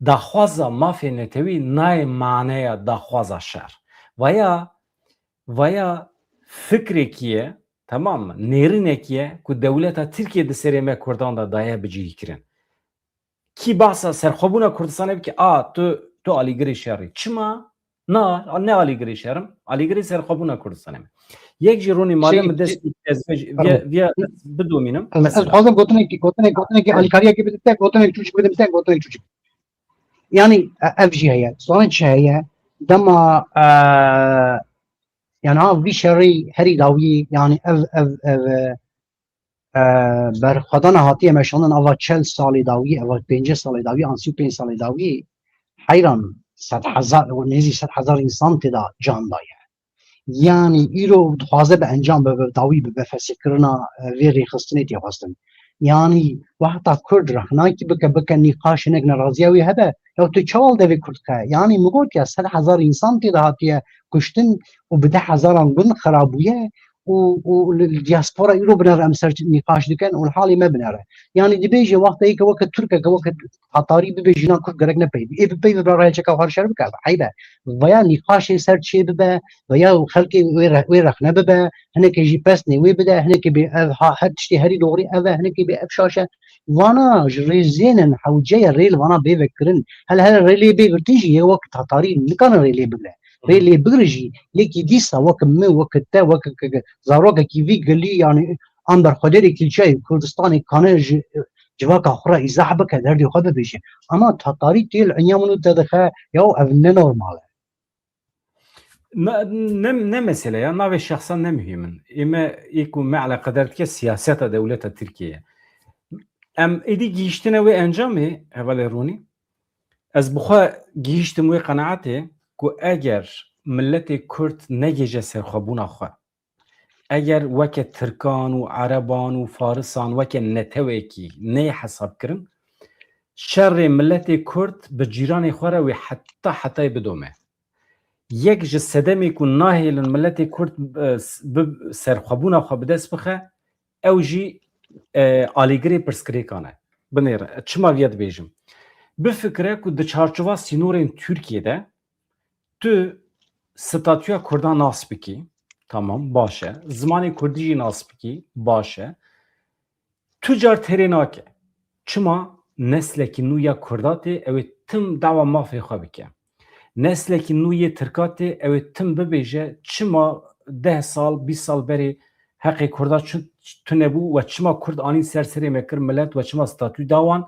daxwaza mafê netewî nayê maneya daxwaza şer. Vaya, vaya fikrekî ye, Tamam mı? Nêrînekî ye ku dewleta Tirkiye di serê me Kurdan de daye bicihîkirin. Kî behsa serxwebûna Kurdistanê bike, a, tu, tu alîgirê şerî. Çima? Na, ne alîgirê şer im, alîgirê serxwebûna Kurdistanê me. Yek jî Ronî, madem Şey, min dest ez vê, pardon. Vê, vê bidomînim. Ez, ez Mesela. Dixwazim gotinek, gotinek, gotinek alîkariyekê bidim te, gotinek çûçik bidim te, gotinek çûçik. Yani, e, ev jî heye. Sonra çi heye? Dema, e, yani, ha, vî şerî herî dawî, yani, ev, ev, ev, e, e, berxwedana hatiye meşandin ava çel salê dawî, ava pêncî salê dawî, an sî û pênc salê dawî, heyran sed hezar, nêzî sed hezar însan tê de can daye. Yani îro dixwaze bi encam bibe, bi dawî bibe, fesihkirina, e, vê rêxistinê tê xwestin. Yani wexta Kurd rexnayekî bike, bike nîqaş hinek neraziya wê hebe, ya tu çawa li devê Kurd dike? Yani min got ya sed hezar însan tê de hatiye kuştin û bi deh hezaran gund xirabûye û, û li, li diaspora îro binere em ser nîqaş dikin û li halê me binere. Yani dibêje wexta yeke weke Tirkeke, weke Tatarî bibêje na Kurd gerek ne peyvî. Ê bi peyvî bira raya çeka xwe şer bike. Eyb e. Veya nîqaşê ser çê bibe, veya xelkê wê re-, wê rexne bibe, hinekê jî pesnê wê bide, hinekê bê ev ha, her tiştê herî doğrî ev e, hinekê bê ev şaş e. Vana ji rêzênin hewce ye rê li vana bê vekirin. Hele hele rê lê bê girtin jî yê wek Tatarî nikarin rê lê bigire. Rê lê bigire jî, lêkî dîsa wek min, wek te, wek k-, k-, zarokekî vî gilî, yani, amber xwedêrê kîlçeyê Kurdistanê kane ji civaka xwe re îzah bike, derdê xwe bibêje. Ama Tatarî tê li inya min û te dixe, ya ev ne normal e. Ne, ne, ne mesele ya, navê şexsan ne muhîm in. Ê me, ê ku me eleqedar dike siyaseta dewleta Tirkiye ye. Em êdî gihîştine wê encamê, hevalê Ronî. Ez bi xwe gihîştim wê qenaetê ku eger miletê Kurd negêje serxwebûna xwe, eger weke Tirkan û Ereban û Farisan weke netewekî neyê hesabkirin, şerê miletê Kurd bi cîranê xwe re wê heta hetayê bidome. Yek ji sedemê ku nahêlin miletê Kurd, e, s-, bi serxwebûna xwe bi dest bixe, ew jî, e, alîgirê pirsgirêkan e. Binêre, çima viya dibêjim? Bifikire ku di çarçova sînorên Tirkiyê de tu statûya Kurdan nas bikî, tamam, baş e. Zimanê Kurdî jî nas bikî, baş e. Tu car terê nake. Çima? Neslekî nû ya Kurda tê, ew ê tim dawa mafê xwe bike. Neslekî nû yê Tirka tê, ew ê tim bibêje, çima deh sal, bîst sal berê heqê Kurda çi-, tune bû we çima Kurd anîn ser serê me kir milet we çima statû da wan,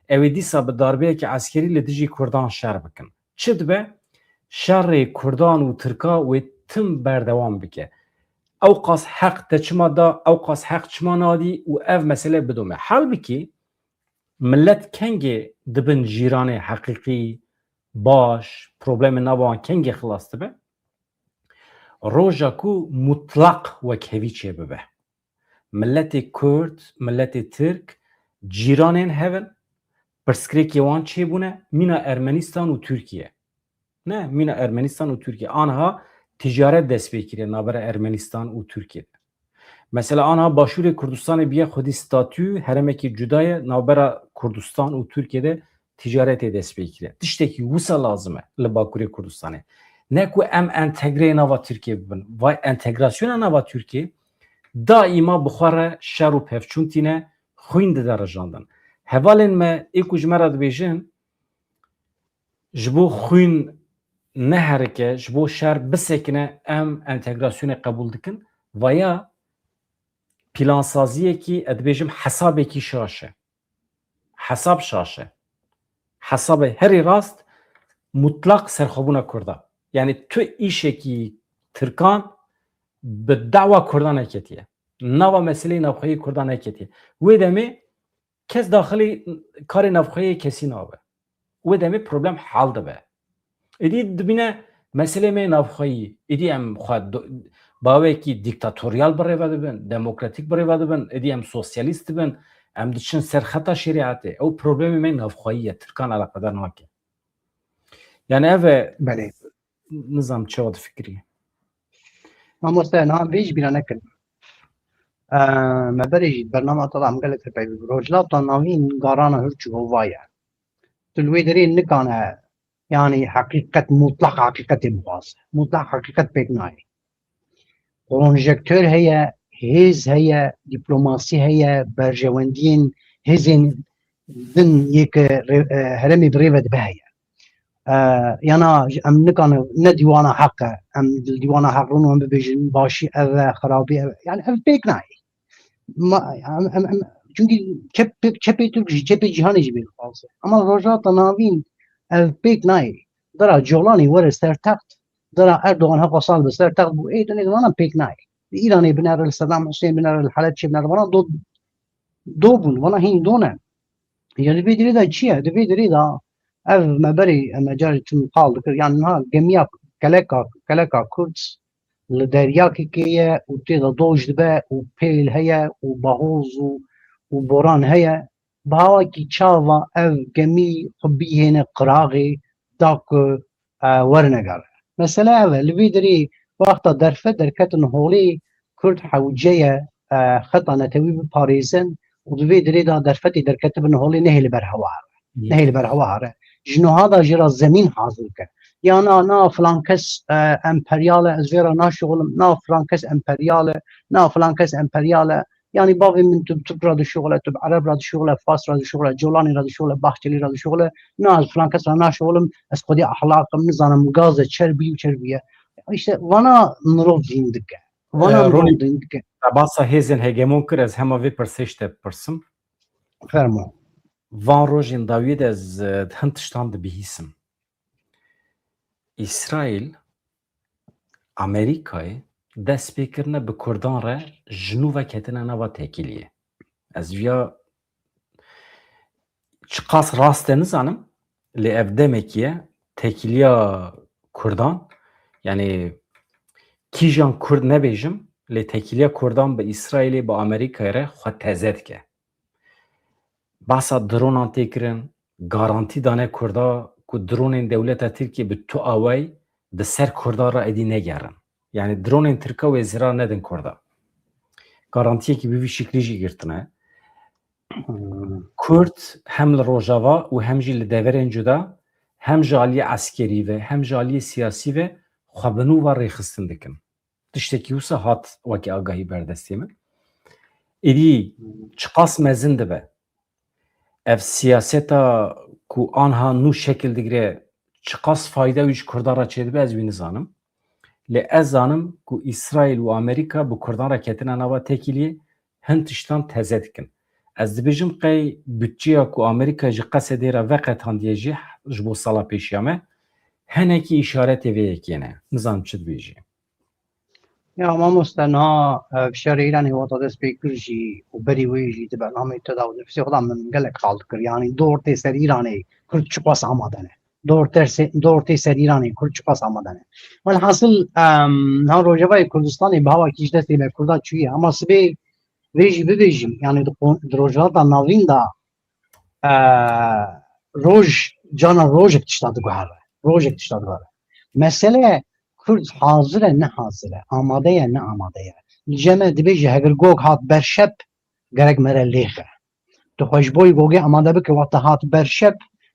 ew ê dîsa bi darbeyeke eskerî li dijî Kurdan şer bikin. Çi dibe? Şerê Kurdan û Tirka wê tim berdewam bike. Ewqas heq te çima da, ewqas heq çima nadî û ev mesele bidome. Halbikî millet kengê dibin cîranê heqîqî, baş, problemê nava wan kengê xilas dibe? Roja ku mutlaq wekhevî çêbibe. Miletê Kurd, miletê Tirk cîranên hev in, pirsgirêkê wan çêbûne, mîna Ermenistan û Tirkiye. Ne, mîna Ermenistan û Tirkiye. Anha ticaret dest pê kiriye navbera Ermenistan û Tirkiye de. Mesela anha Başûrê Kurdistanê biye xwedî statû herêmekî cuda ye, navbera Kurdistan û Tirkiye de ticaretê dest pê kiriye. Tiştekî wisa lazim e li Bakurê Kurdistanê. Ne ku em entegreyê nava Tirkiye bibin. Vay entegrasyona nava Tirkiye daîma bi xwe re şer û pevçûn tîne, xwîn dide rijandin. Hevalên me ê ku ji me re dibêjin, ji bo xwîn neherike, ji bo şer bisekine, em entegrasyonê qebûl dikin. Vaya plansaziyekî, ez dibêjim hesabekî şaş e. Hesab şaş e. Hesabê herî rast mutlaq serxwebûna Kurda. Yani tu îşekî Tirkan bi dawa Kurdan neketiye. Nava meseleyê navxweyî Kurdan neketiye. Wê demê kes daxilî karê navxweyê kesî nabe. Wê demê problem hal dibe. Êdî dibîne meselê me navxweyî. Êdî em xwe do-, bawekî dîktatoryal bi rêve dibin, demokratîk bi rêve dibin, êdî em sosyalîst dibin, em diçin ser xeta şerîetê. Ew problemê me navxweyî ye, Tirkan eleqedar nake. Yani ev e, Belê. Nizam çawa difikirî. Mamoste, niha vê jî bîra nekirin. Eee, me berê jî bernama te de em gelek peyvî bû. Rojhilata Navîn garana hurç û hova ye. Tu li wê derê nikane, yani heqîqet, mutlaq heqîqetê bixwaze. Mutlaq heqîqet pêk nayê. Konjektör heye, hêz heye, dîplomasî heye, berjewendiyên hêzên din yê ke rê-, e, herêmê bi rê ve dibe heye. E, yana em nikane ne dîwana heq e, em li dîwana heq rûn û em bibêjin başî ev e, xirabî ev e. Yani ev pêk nayê. Ma, em, em, em, çünkü çep-, çepê Türk jî, çepê cîhanê jî bê dixwaze. Ama Rojhilata Navîn ev pêk nayê. Dera Colanî were ser text, dera Erdogan hevasal bi ser text bû, ê dinê vana pêk nayê. Li Îranê binere, li Sedam Husên binere, li Helebçê binere, vana do, do bûn, vana hîn do ne. Ya li vê dirê de çi ye? Di vê dirê de ev me berê, em me carê tim qal dikir. Yani niha gemiya keleka, keleka Kurd li deryakekê ye û tê de doj dibe û pêl heye û bahoz û, û boran heye. Bi hawakî çawa ev gemî xwe bihêne qiraxê da ku, e, wernegere. Mesele ev e, li vê derê wexta derfet derketin holê Kurd hewce ye, e, xeta netewî biparêzin û di vê derê de derfetê derketibin holê nehêle ber hewa here. Nehêle ber hewa here. Ji niha da jê re zemîn hazir ke. Ya na, na filan kes, e, emperyal e, ez vê re naşixulim, na filan kes emperyal e, na filan kes emperyal e. Yani bavê min tu bi Tirk re dişuxile, tu bi Ereb re dişuxile, Fars re dişuxile, Colanî re dişuxile, Bahçelî re dişuxile, na ez filan kes re naşixulim, ez xwedî ahlaqim, nizanim gaz e, çerbî û çerbî ye. İşte vana mirov dîn dike. Vana Ee, mirov Ronî, dîn dike. Te basa hêzên hegemon kir, ez hema vê pirsê ji te bipirsim. Fermo. Van rojên dawiyê de ez, e, hin tiştan dibihîsim. Îsraîl, Amerîkayê dest pê kirine bi Kurdan re ji nû ve ketine nava tekîliyê. Ez viya çiqas rast e nizanim, lê ev demekî ye, tekîliya Kurdan, yani kîjan Kurd nebêjim, lê tekîliya Kurdan bi Îsraîlê, bi Amerîkayê re xwe teze dike. Behsa dronan tê kirin, garantî dane Kurda ku dronên dewleta Tirkiyê bi tu awayî di ser Kurda re êdî negerin. Yani dronên Tirka wê zirar nedin Kurda. Garantiyekî bi vî şiklî jî girtine. Hmm. Kurd hem li Rojava û hem jî li deverên cuda hem ji aliyê eskerî ve hem ji aliyê siyasî ve xwe bi nû ve rêxistin dikin. Tiştekî wisa hat wekî agahî ber destê min. Êdî çiqas mezin dibe. Ev siyaseta ku anha nû şekil digire, çiqas fayda wî ji Kurdan re çêdibe, ez wî nizanim. Lê ez zanim ku Îsraîl û Amerîka bi Kurdan re ketine nava tekîliyê, hin tiştan teze dikin. Ez dibêjim qey budçeya ku Amerîka ji Qesedê re veqetandiye jî ji bo sala pêşiya me, hinekî îşaretê vê yekê ne. Nizanim çi dibêjî. Ya mamoste, niha, e, şerê Îranê wata dest pê kir jî û berî wê jî di bernameyê te de û nifsê xwe de min gelek qal dikir. Yanî dor tê ser Îranê, Kurd çiqas amade ne. Dor tê ser, dor tê ser Îranê, Kurd çiqas amade ne. Welhasil, em, niha Rojavayê Kurdistanê bi hawakî ji destê me Kurda çûye. Ama sibê vê jî bibêjim, yanî di qo-, di Rojhilata Navîn de e, roj, cana rojek tişta diguhere. Rojek tişta diguhere. Mesele Kurd hazir e, ne hazir e, amade ye, ne amade ye. Li cem e dibêje, heger gog hat ber şep, gerek mere lêxe. Tu xwe ji bo gogê amade bike, wexta hat ber şep,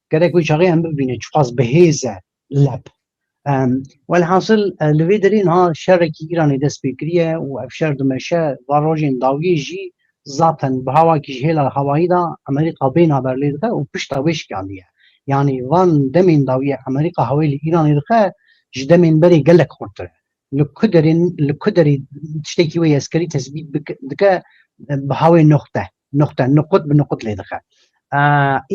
gerek wî çaxê em bibîne, çiqas bi hêz e, lep. Em, welhasil, e, li vê derê niha şerekî Îranê dest pê kiriye û ev şer dimeşe, va rojên dawiyê jî zaten bi hawakî ji hêla hawayî de Amerîka bê naber lê dixe û pişta wê şikandiye. Yanî van demên dawiyê Amerîka hawayî li Îranê dixe, ji demên berê gelek xurttir e. Li ku derên, li ku derê tiştekî wê eskerî tesbît bik-, dike, e, bi hawê noxte, noxte, nuqut bi nuqut lê dixe. E,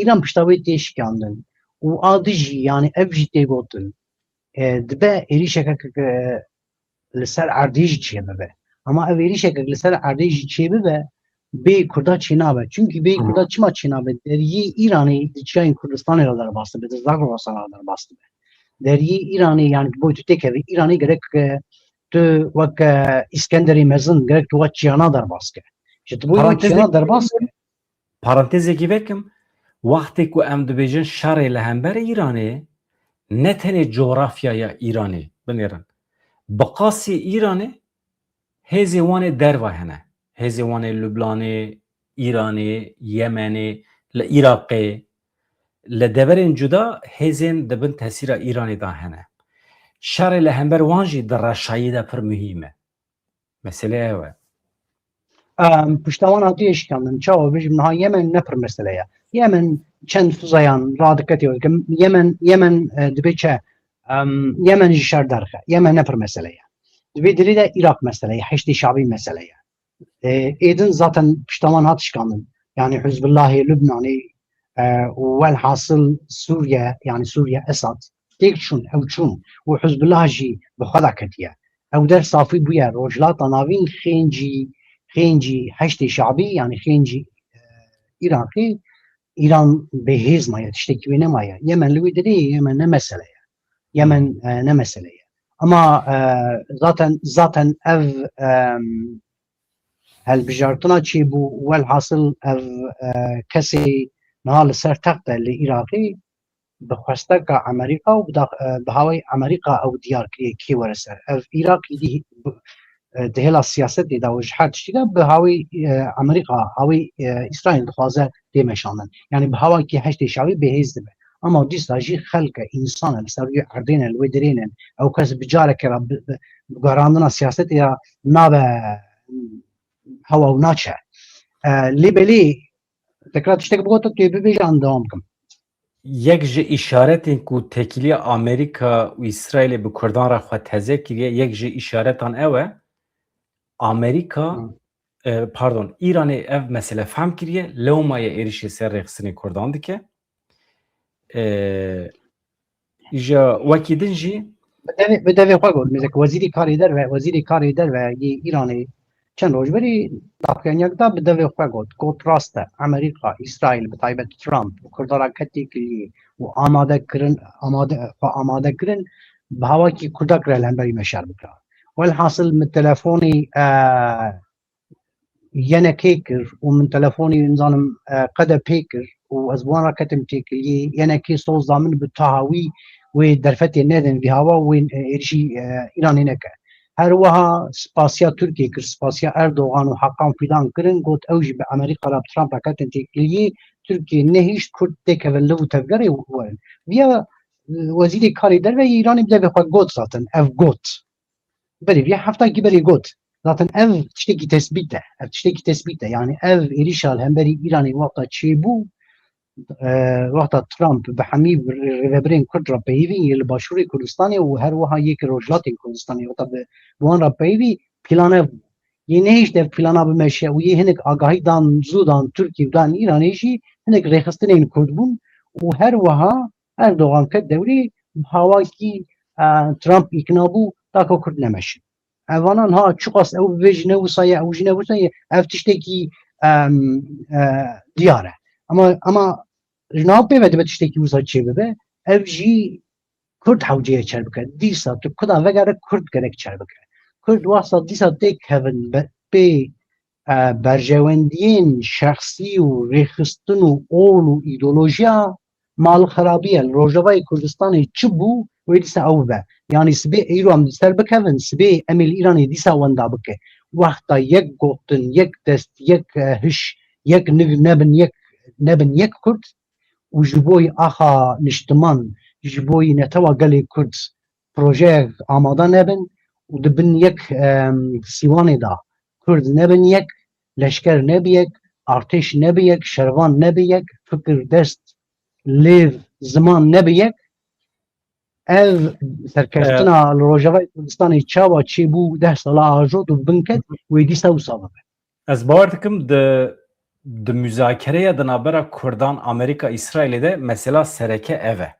Îran pişta wê tê şikandin. Û a dijî, yanî ev jî tê gotin. E, dibe êrîşeke ke, ke li ser erdê jî çêbibe. Ama ev êrîşeke li ser erdê jî çêbibe, bê Kurda çênabe. Çimkî bê Kurda çima çênabe? Deriyê Îranê di çiyayên Kurdistanê re derbas dibe, di Zagros re derbas dibe. Deriyê Îranê, yani, boy tu têkevî Îranê, gerek, e, tu wek, e, Îskenderê Mezin, gerek tu wek çiyana derbas ke. Ji tu boy wek çiyana derbas ke. Parantezekî vekim, wextê ku em dibêjin şerê li hember Îranê, ne tenê coğrafyaya Îranê binêrin. Bi qasî Îranê hêzê wan ê derva hene. Hêzê wan ê Lubnanê, Îranê, Yemenê, li Iraqê, li deverên cuda hêzên di bin tesîra Îranê de hene. Şerê li hember wan jî di reşayî de pir muhîm e. Mesele ew e. Em, pişta wan hatiye şikandin. Çawa bêjim niha Yemen ne pir mesele ye. Yemen çend fizayan radiketê wê dikim. Yemen, Yemen, e, dibê çi? Em, Yemen ji şer derxe. Yemen ne pir mesele ye. Di vê derê de Iraq mesele ye. Heşdê Şabî mesele ye. E, êdin zaten pişta wan hat şikandin. Yani Hizbullahê Lubnanê, e, û welhasil Sûriye, yani Sûriye Esad, têk çûn, ew çûn. Û Hizbullah jî bi xwe de ketiye. Ew der safî bûye. Rojhilata Navîn xêncî, xêncî Heşdê Şabî, yani xêncî, e, Iraqê, Îran bêhêz maye, tiştekî wê nemaye. Yemen li wê derê ye, Yemen ne mesele ye. Yemen, e, ne mesele ye. Ama, e, zaten, zaten ev, em, helbijartina çêbû, welhasil ev, e, kesê niha li ser text e li Iraqê, bi xwesteka Amerîka û bi dax-, e, bi hawayê Amerîka ew diyar kiriye kê were ser. Ev Iraq êdî, e, di hêla siyasetê de û ji her tiştî de bi hawayê, e, Amerîka, hawayê, e, Îsraîl dixwaze tê meşandin. Yani bi hawayekî Heşdê Şabî bêhêz dibe. Ama dîsa jî xelk e, însan e, li ser wî erdê ne, li wê derê ne. Ew kes bi careke re bi, bi, bi guherandina siyasetê ya nabe hewa û naçe. E, lê belê tekrar tiştek bigotin, tu yê bibêje an dewam bikim. Yek ji îşaretên ku têkiliya Amerîka û Îsraîlê bi Kurdan re xwe teze kiriye, yek ji îşaretan ew e. Amerîka, Hı. e, pardon, Îranê ev mesele fehm kiriye, lewma ye êrişê ser rêxistinê Kurdan dike. E, îja wekî din jî Bi devê, bi devê xwe got, mesela wezîrê karê derve, wezîrê karê derve yê Îranê çend roj berî daxuyaniyek da, bi devê xwe got, got rast e, Amerîka, Îsraîl, bi taybet Trump, bi Kurdan re ket têkiliyê û amade kirin, amade, xwe amade kirin, bi hawakî Kurdak re li hemberî me şer bikira. Welhasil min telefonî, e, yenekê kir û min telefonî, nizanim, e, qede pê kir û ez bi wan re ketim têkiliyê. Yenekê soz da min bi taha wî wê derfetê nedin vî hawa wê, e, êrişî, e, Îranê neke. Her wiha spasiya Tirkiyê kir, spasiya Erdogan û Hakan Fidan kirin, got ew jî bi Amerîka re, bi Trump re ketin têkiliyê. Tirkiye nehişt Kurd têkevin li û tevgerê werin. Viya, e, wezîrê karê derve yê Îranê bi devê xwe got zaten, ev got. Berê vê heftakî berê got. Zaten ev tiştekî tesbît e. Ev tiştekî tesbît e. Yani ev êrîşa li hemberî Îranê wexta çêbû, e, wexta Trump bi hemî rê-, rêvebirên Kurd re peyivîn, yê li Başûrê Kurdistanê û her wiha yê ki Rojhilatên Kurdistanê wexta bi, bi wan re peyivî plane bû. Yê nehişt ev plana bimeşe û yê hinek agahî dan, zû dan Tirkî û dan Îranê jî hinek rêxistinên Kurd bûn û her wiha Erdogan ket dewrê bi hawakî, e, Trump îkna bû, da ku Kurd nemeşin. Evana niha çiqas ew bibêjin ne wisa ye, ew jî ne wisa ye, ev tiştekî, em, e, diyar e. Ama, ama ji nav pê ve dibe tiştekî wisa çêbibe, ev jî Kurd hewce ye çer bike. Dîsa tu kuda vegere Kurd gerek çer bike. Kurd wasa dîsa têk kevin be-, pê e, berjewendiyên şexsî û rêxistin û ol û îdeolojiya malxerabî ye. Li Rojavayê Kurdistanê çi bû, wê dîsa ew bibe. Yanî sibê îro em li ser bikevin, sibê em ê li Îranê dîsa wenda bike. Wexta yek gotin, yek dest, yek, e, hiş, yek nig nebin yek, nebin yek Kurd û ji bo yî axa niştiman, ji bo yî netewa gelê Kurd projeyek amade nebin û di bin yek, em, sîwanê de Kurd nebin yek, leşker nebi yek, artêş nebi yek, şervan nebi yek, fikir, dest, lêv, ziman nebi yek, ev serkeftina Ee, li Rojavayê Kurdistanê çawa çêbû deh sala ajot û binket, wê dîsa wisa bibe. Ez bawer dikim di, di muzakereya di navbera Kurdan, Amerîka, Îsraîlê de mesela sereke ev e.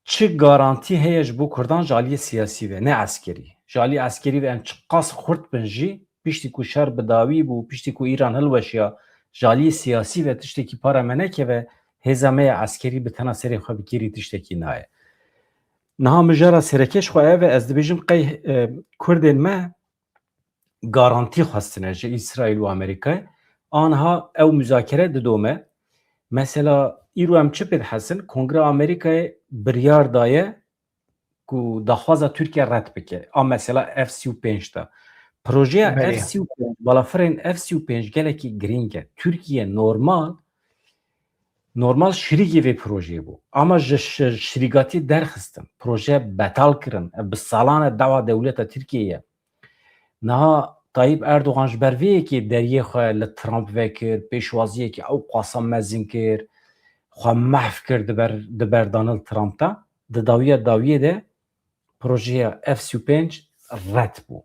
Çi garantî heye ji bo Kurdan ji aliyê siyasî ve, ne eskerî? Ji aliyê eskerî ve em çiqas xurt bin jî, piştî ku şer bi dawî bû, piştî ku Îran hilweşiya, ji aliyê siyasî ve tiştekî para me nekeve, hêza me ya eskerî bi tena serê xwe bikêrî tiştekî nayê. Niha mijara sereke ji xwe ev e, ez dibêjim qey, e, Kurdên me garantî xwestine ji Îsraîl û Amerîkayê. Aniha ew muzakere didome. Mesela îro em çi pê dihesin? Kongreya Amerîkayê biryar daye ku daxwaza Tirkiye red bike. A mesela F sî û pênc de. Projeya Belê. F sî û pênc, balafirên F sî û pênc gelekî girîng e. Tirkiye normal, normal şirîkê vê projeyê bû. Ama ji şir-, şirîkatî derxistin. Proje betal kirin. Ev bi salan e dawa dewleta Tirkiyeyê ye. Niha Tayyip Erdogan ji ber vê yekê deriyê xwe li Trump vekir, pêşwaziyekî ew qasa mezin kir, xwe mehf kir di ber, di ber Donald Trump de. Di dawiya dawiyê de projeya F sî û pênc red bû.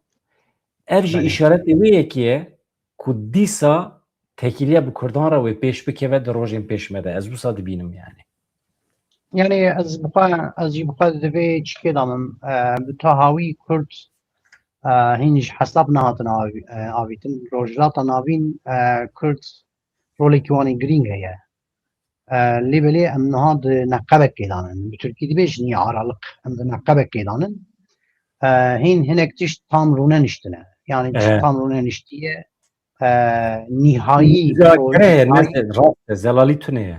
Ev jî Belê. îşaretê wê yekê ye ku dîsa tekîliya bi Kurdan re wê pêş bikeve di rojên pêş me de. Ez wisa dibînim yani. Yani ez bi xwe, ez jî bi xwe di vê çikê de me, e, bi tahawî Kurd, e, hîn ji hesab nehatin avî-, e, avîtin. Rojhilata Navîn, e, Kurd rolekî wan ê girîng heye. E, lê belê em niha di neqebekê de ne. Bi Tirkî dibêjin ya aralık. Em di neqebekê de ne. E, hîn hinek tişt tam rûne niştine. Yani tişt Evet. tam rûne niştiye. E, nihayî Muzakere ye, rojhilata ne rast e, zelalî tune ye.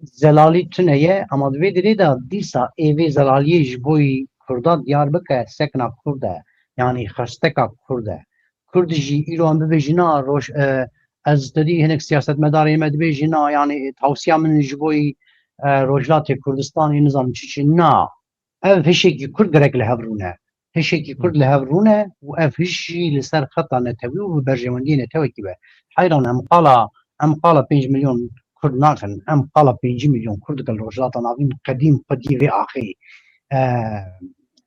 Zelalî tune ye, ama di vê derê de dîsa ê vê zelaliyê ji bo yî Kurda diyar bike, sekna Kurd e, yanî xesteka Kurd e. Kurd jî îro em bibêjin, na, roj-, e, ez tedî hinek siyasetmedarê me dibêjin, na, yanî tawsiya min ji bo yî, e, Rojhilatê Kurdistanê nizam çi çi, na. Ev hişekî Kurd gerek li hev rûne. Hişekî Kurd li hev rûne û ev hiş jî li ser xeta netewî û bi berjewendiyê netewekî be. Heyran em qala, em qala pênc milyon Kurd nakin. Em qala pêncî milyon Kurd dikin li Rojhilata Navîn qedîm xwedî vê axê. E,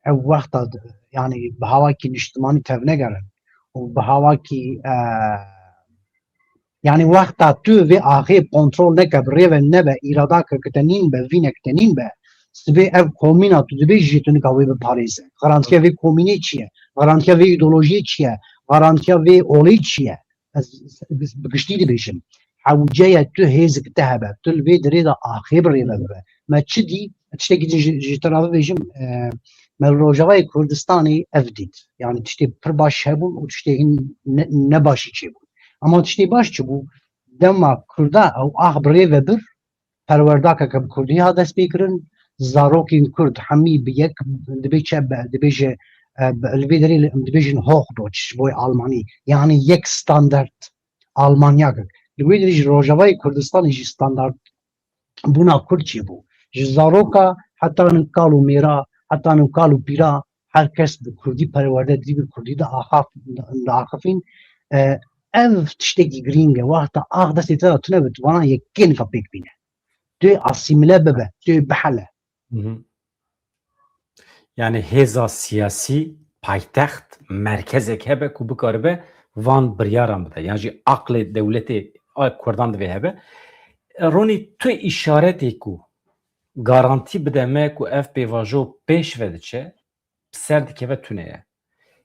ew wexta d-, yani bi hawakî niştimanî tevnegerin û bi hawakî, e, Yani wexta tu vê axê kontrol neke, bi rê ve nebe, îrada ke, ke te nîn be, vînek te nîn be, sibê ev komîna tu dibêjî jî tu nika wê biparêze. Garantiya vê komînê çi ye? Garantiya vê îdeolojiyê çi ye? Garantiya vê olê çi ye? Ez bi giştî dibêjim. Hewce ye tu hêzik te hebe, tu li vê derê de axê bi rê ve bibe. Me çi dî? Tiştekî din ji, ji te re bibêjim, e, me li Rojavayê Kurdistanê ev dît. Yani tiştê pir baş hebûn û tiştê hin ne, ne başî çêbûn. Ama tiştê baş çi bû? Dema Kurda ew ax bi rê ve bir, perwerdakeke bi Kurdî hat destpêkirin, zarokên Kurd hemî bi yek dibê çe be, dibêje, e, bi, li vê derê li, em dibêjin Hochdeutsch ji bo Almanî. Yani yek standard Almanyakek. Li wê derê ji Rojavayê Kurdistanê jî standard bûna Kurd çêbû. Ji zaroka heta nin kal û mêra, heta nin kal û pîra her kes bi Kurdî perwerde dî, bi Kurdî diaxaf-, diaxifîn. E, ev tiştekî girîng e. Wexta ax destê te de tune be, tu vana yekê nika pêk bîne. Tu yê asîmile bibe, tu yê bihele. Hı hı. Yani hêza siyasî paytext, merkezek hebe ku bikaribe van biryaran bide. Yan jî aqlê dewletê a Kurdan divê hebe. Ronî, tu îşaretê ku garantî bide me ku ev pêvajo pêş ve diçe, bi ser dikeve tune ye.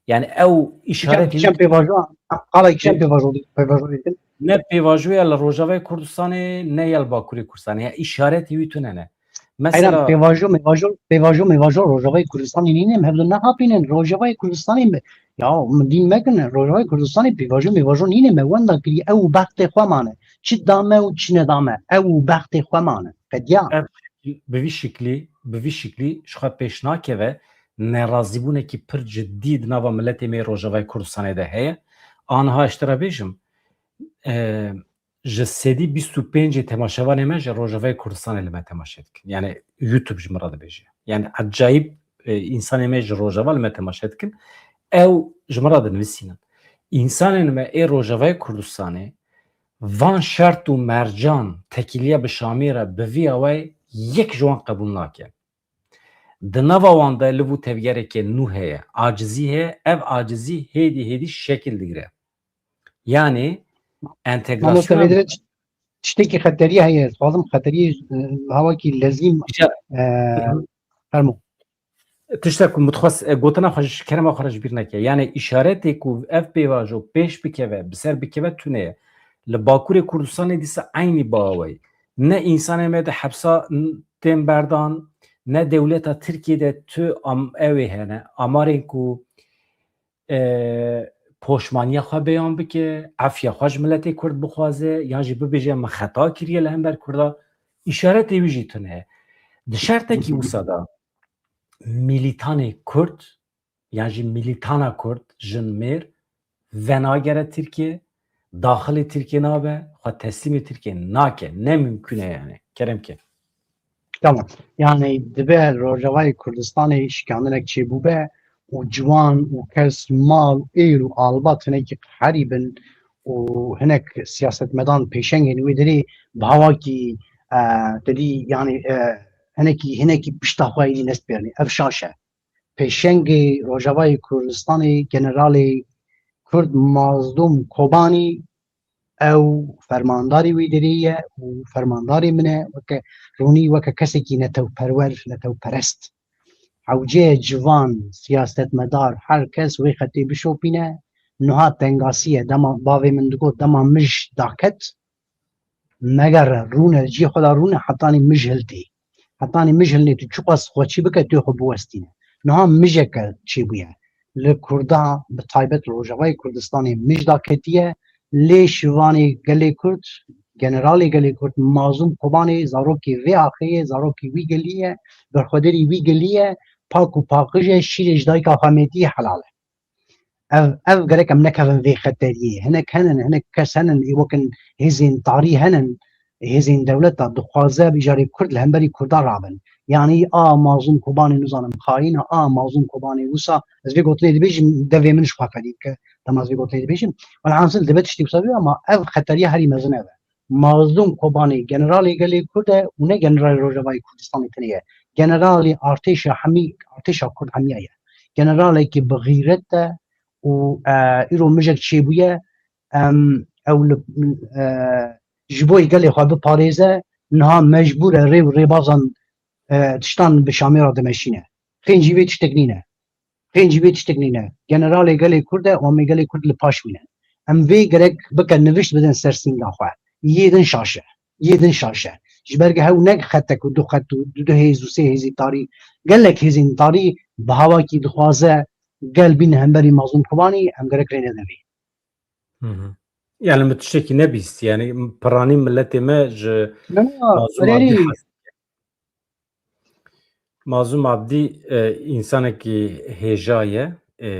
Yani ew îşaretê Kîjan pêvajo, qala kîjan pêvajo, pêvajo dikin? Ne pêvajoya li Rojavayê Kurdistanê, ne ya li Bakurê Kurdistanê. Ya îşaretê wî tune ne. Mesela pêvajo, mêvajo, pêvajo, mêvajo Rojavayê Kurdistanê nîne, em hevdu nexapînin. Rojavayê Kurdistanê me, ya min dîn mekin, Rojavayê Kurdistanê pêvajo, mêvajo nîne, me wenda kiriye, ew û bextê xwe mane. Çi dame û çi nedame, ew û bextê xwe mane. Qediya. Ev şekil, bi vî şiklî, bi vî şiklî ji xwe pêş nakeve, nerazîbûnekî pir cidî di nava miletê me yê Rojavayê Kurdistanê de heye. Aniha ez ji te re bêjim, e, ji sedî bîst û pêncê temaşevanê me ji Rojavayê Kurdistanê li me temaşe dikin. Yani YouTube ji min re dibêje. Yani ecayîb, e, însanê me ji Rojava li me temaşe dikin. Ew ji min re dinivîsînin. Însanên me ê Rojavayê Kurdistanê van şert û mercan tekîliya bi Şamê re bi vî awayê yek ji wan qebûl nake. Di nava wan de liv û tevgereke nû heye, acizî heye, ev acizî hêdî hêdî şekil digire. Yanî Mamoste entegrasyona Bedret, tiştekî xeteriye heye, ez dixwazim xeteriyê, e, hawakî lezîm, Îşte e, fermo. Tiştek ku min dixwest, e, gotina xwe ji kerema xwe re ji bîr neke. Yanî îşaretê ku ev pêvajo pêş bikeve, bi ser bikeve tune ye. Li Bakurê Kurdistanê dîsa eynî baweyî. Ne însanê me di hepsa n-, tên berdan, ne dewleta Tirkiyê de tu am-, ew ê hene. Amarên ku, e, poşmaniya xwe beyan bike, efiya xwe ji miletê Kurd bixwaze, yan jî bibêje min xeta kiriye li hember Kurda, îşaretê wî jî tune ye. Di şertekî wisa de mîlîtanê Kurd, yan jî mîlîtana Kurd, jin mêr, venagere Tirkiye, daxilê Tirkiye nabe, xwe teslîmê Tirkiye nake, ne mimkun e yani. Kerem ke. Tamam. Yani dibe Rojavayê Kurdistanê şikandinek çêbûbe û ciwan û kes mal êr û albat hinekî qeherî bin û hinek siyasetmedan pêşengên wê derê bi hawakî, e, te dî, yanî, e, hinekî, hinekî pişta xwe êdî nestbêrnî. Ev şaş e. Pêşengê Rojavayê Kurdistanê generalê Kurd Mazlûm Kobanî, ew fermandarê wî derê ye û fermandarê min e, weke ronî, weke kesekî netewperwer, netewperest. Hewceye ciwan, siyasetmedar, her kes wê xetê bişopîne. Niha tengasî ye. Dema bavê min digot, dema mij daket, megere, rûne, cihê xwe de rûne, hetanî mij hiltê. Hetanî mij hilnê, tu çiqas xwe çî bike, tu xwe biwestîne. Niha mijeke çêbûye. Li Kurda, bi taybet li Rojavayê Kurdistanê mij daketiye, lê şivanê gelê Kurd, generalê gelê Kurd, Mazlûm Kobanê, zarokê vê axê ye, zarokê wî gelî ye, berxwederî wî gelî ye, pak û paqij e, şîrê ji dayika xwe mêtî helal e. Ev, ev gerek em nekevin vê xeteriyê. Hinek henin, hinek kes henin, ê wekin hêzên tarî henin, hêzên dewleta dixwaze bijarê Kurd li hemberî Kurda rabin. Yanî a Mazlûm Kobanê nizanim xayîn e, a Mazlûm Kobanê wisa, ez vê gotinê dibêjim, devê min ji xwe fedî bike, dema ez vê gotinê dibêjim. Welhasil dibe tiştî wisa bê, ama ev xeteriya herî mezin ev e. Mazlûm Kobanê generalê gelê Kurd e û ne generalê Rojavayê Kurdistanê tenê ye. Generalê artêşa hemî, artêşa Kurd hemiya ye. Generalekî bi xîret e û, e, îro mijek çêbûye, em, ew li, e, ji bo gelê xwe biparêze, niha mecbûr e rê û rêbazan, e, tiştan bi Şamê re dimeşîne. Xêncî vê tiştek nîne. Xêncî vê tiştek nîne. Generalê gelê Kurd e û em ê gelê Kurd li paş bînin. Em vê gerek bike nivişt bidin ser sînga xwe. Yê din şaş e. Yê din şaş e. Ji ber ge hew ne xetek û du xet û du, du hêz û sê hêzî tarî. Gelek hêzên tarî bi hawakî dixwaze gel bîn hemberî Mazlûm Kobanî, em gerek rê nedin vê. Hı hı. Yani min tiştekî nebîst. Yani piranî milletê me ji Na, na, Mazlûm Abdî herî. Mazlûm Abdî, e, însanekî hêja ye. E,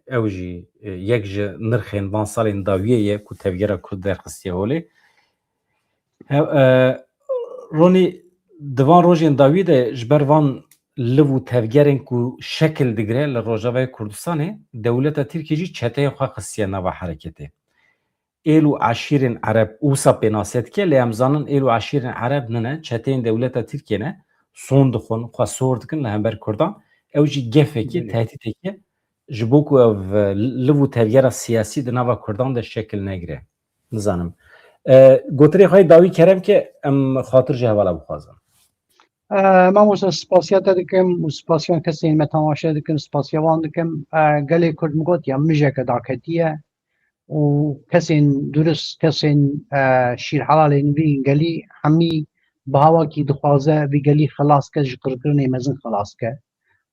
ew jî, e, yek ji nirxên van salên dawiyê ye ku tevgera Kurd derxistiye holê. He, e, Ronî, di van rojên dawî de ji ber van liv û tevgerên ku şekil digire li Rojavayê Kurdistanê, dewleta Tirkiyê jî çeteyê xwe xistiye nava hereketê. Êl û eşîrên Ereb wisa pênase dike, lê em zanin êl û eşîrên Ereb nine, çeteyên dewleta Tirkiyê ne, son dixwin, xwe sor dikin li hember Kurdan. Ew jî gefekî, Belê. tehdîtekî ji bo ku ev, e, liv û tevgera siyasî di nava Kurdan de şekil negire. Nizanim. E, gotinê xwe yê dawî kerem ke em xatir ji hevala bixwazin. E, mamoste, spasiya te dikim û spasiya kesên me temaşe dikin, spasiya wan dikim. E, gelê Kurd min got ya mijeke daketiye û kesên durist, kesên, e, şîrhelalên vî gelî hemî bi hawakî dixwaze vî gelî xilas ke, ji qirkirinê mezin xilas ke.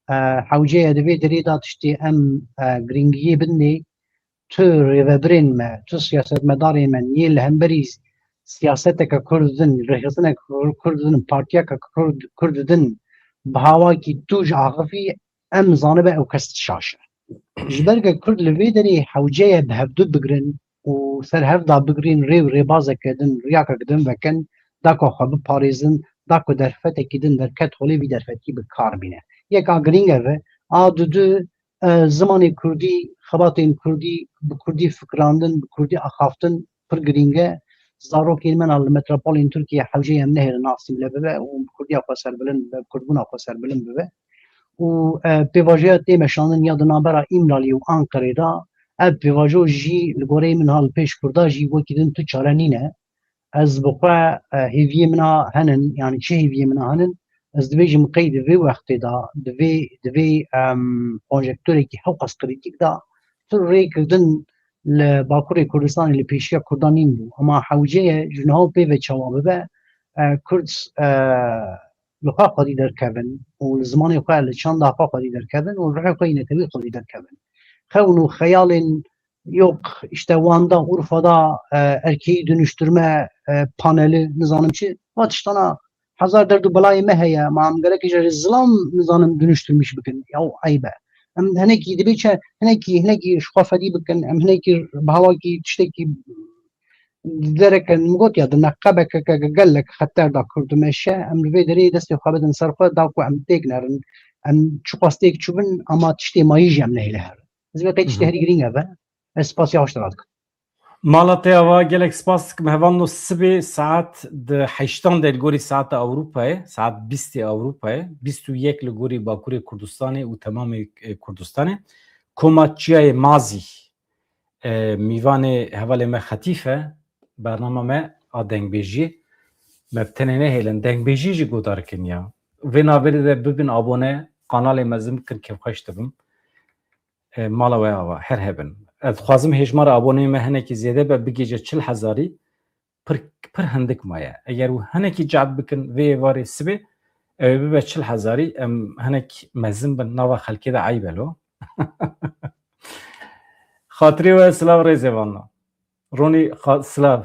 E, hewce ye di vê derê de tiştê em, e, girîngiyê bidinê, tu rêvebirên me, tu siyasetmedarên me yê li hemberî siyaseteke Kurd didin, rêxistinek Kurd didin, partiyeke Kurd, Kurd didin, bi hawakî tu ji axifî, em zanibe ew kes şaş e. Ji ber ge Kurd li vê derê hewce ye bi hevdu bigirin û ser hev da bigirîn, rê û rêbazeke din, riyakek din vekin, da ku xwe biparêzin, da ku derfetekî din derket holê, vî derfetî bi kar bîne. Yek a girîng ev e, a dudu, e, zimanê kurdî, xebatên kurdî, bi kurdî fikirandin, bi kurdî axaftin pir girîng e. Zarokên me na li metropolên Tirkiyê hewce ye em nehêlin asîmle bibe û bi kurdiya xwe serbilind bibe, bi kurdbûna xwe serbilind bibe. Û, e, pêvajoya tê meşandin ya di navbera Îmraliyê û Anqerê de, ev pêvajo jî li goreyê min ha li pêş kurda jî wekî din tu çare nîne. Ez bi xwe, e, hêviyê min a henin, yanî çi hêviyê min a henin, ez dibêjim qey di vê wextê de, di vê, di vê, em, konjekturekî hewqas krîtîk de, tu rêkirdin li Bakurê Kurdistanê li pêşiya Kurdan nîn bû. Ema hewce ye ji niha û pê ve çawa bibe, e, Kurd, e, li xwe xwedî derkevin û li zimanê xwe, li çanda xwe xwedî derkevin û li ruhê xwe yî netewî xwedî derkevin. Xewn û xeyalên yok, işte Wan'da, Urfa'da, e, erkeği dönüştürme, e, paneli, nizanim çi, va tiştana hezar derd û belayê me heye, ma em gerek ji zilam, nizanim, dönüştürmüş bikin. Ya, eyb e. Em hinekî dibê çi, hinekî, hinekî ji xwe fedî bikin, em hinekî bi hawakî tiştekî dereke, min got ya, di neqebeke ke gelek xeter da Kurd û meşe, em li vê derê destê xwe bidin ser xwe, da ku em têk nerin, Em çiqas têk çûbin, ama tiştê mayî jî em nehêle herin. Ez vê qey tiştê Mhm. herî girîng ev e. Ez spasiya xwe ji te re dikim. Mala te ava, gelek spas dikim. Hevalno, sibê saet di heştan de li gorî saeta Ewropayê, saet bîstê Ewropayê, bîst û yek li gorî Bakurê Kurdistanê û temamê, e, Kurdistanê. Koma Çiyayê Mazî, e, mîvanê hevalê me Xetîf e, bernama me a dengbêjiyê. Me bi tenê nehêlin, dengbêjiyê jî guhdar kin ya. Vê navberê de bibin abone, kanalê mezin bikin, kêfxweş dibim. E, mala we ava, her hebin. Ez dixwazim hêjmara aboneyê me hinekî zêde be, bigihîje çil hezarî, pir, pir hindik maye. Eger û hinekî cehd bikin vê êvarê sibê, ew ê bibe çil hezarî, em hinek mezin bin, nava xelkê de eyb e lo. Xatirê we, silav rêzê vanna. Ronî, xa-, silav.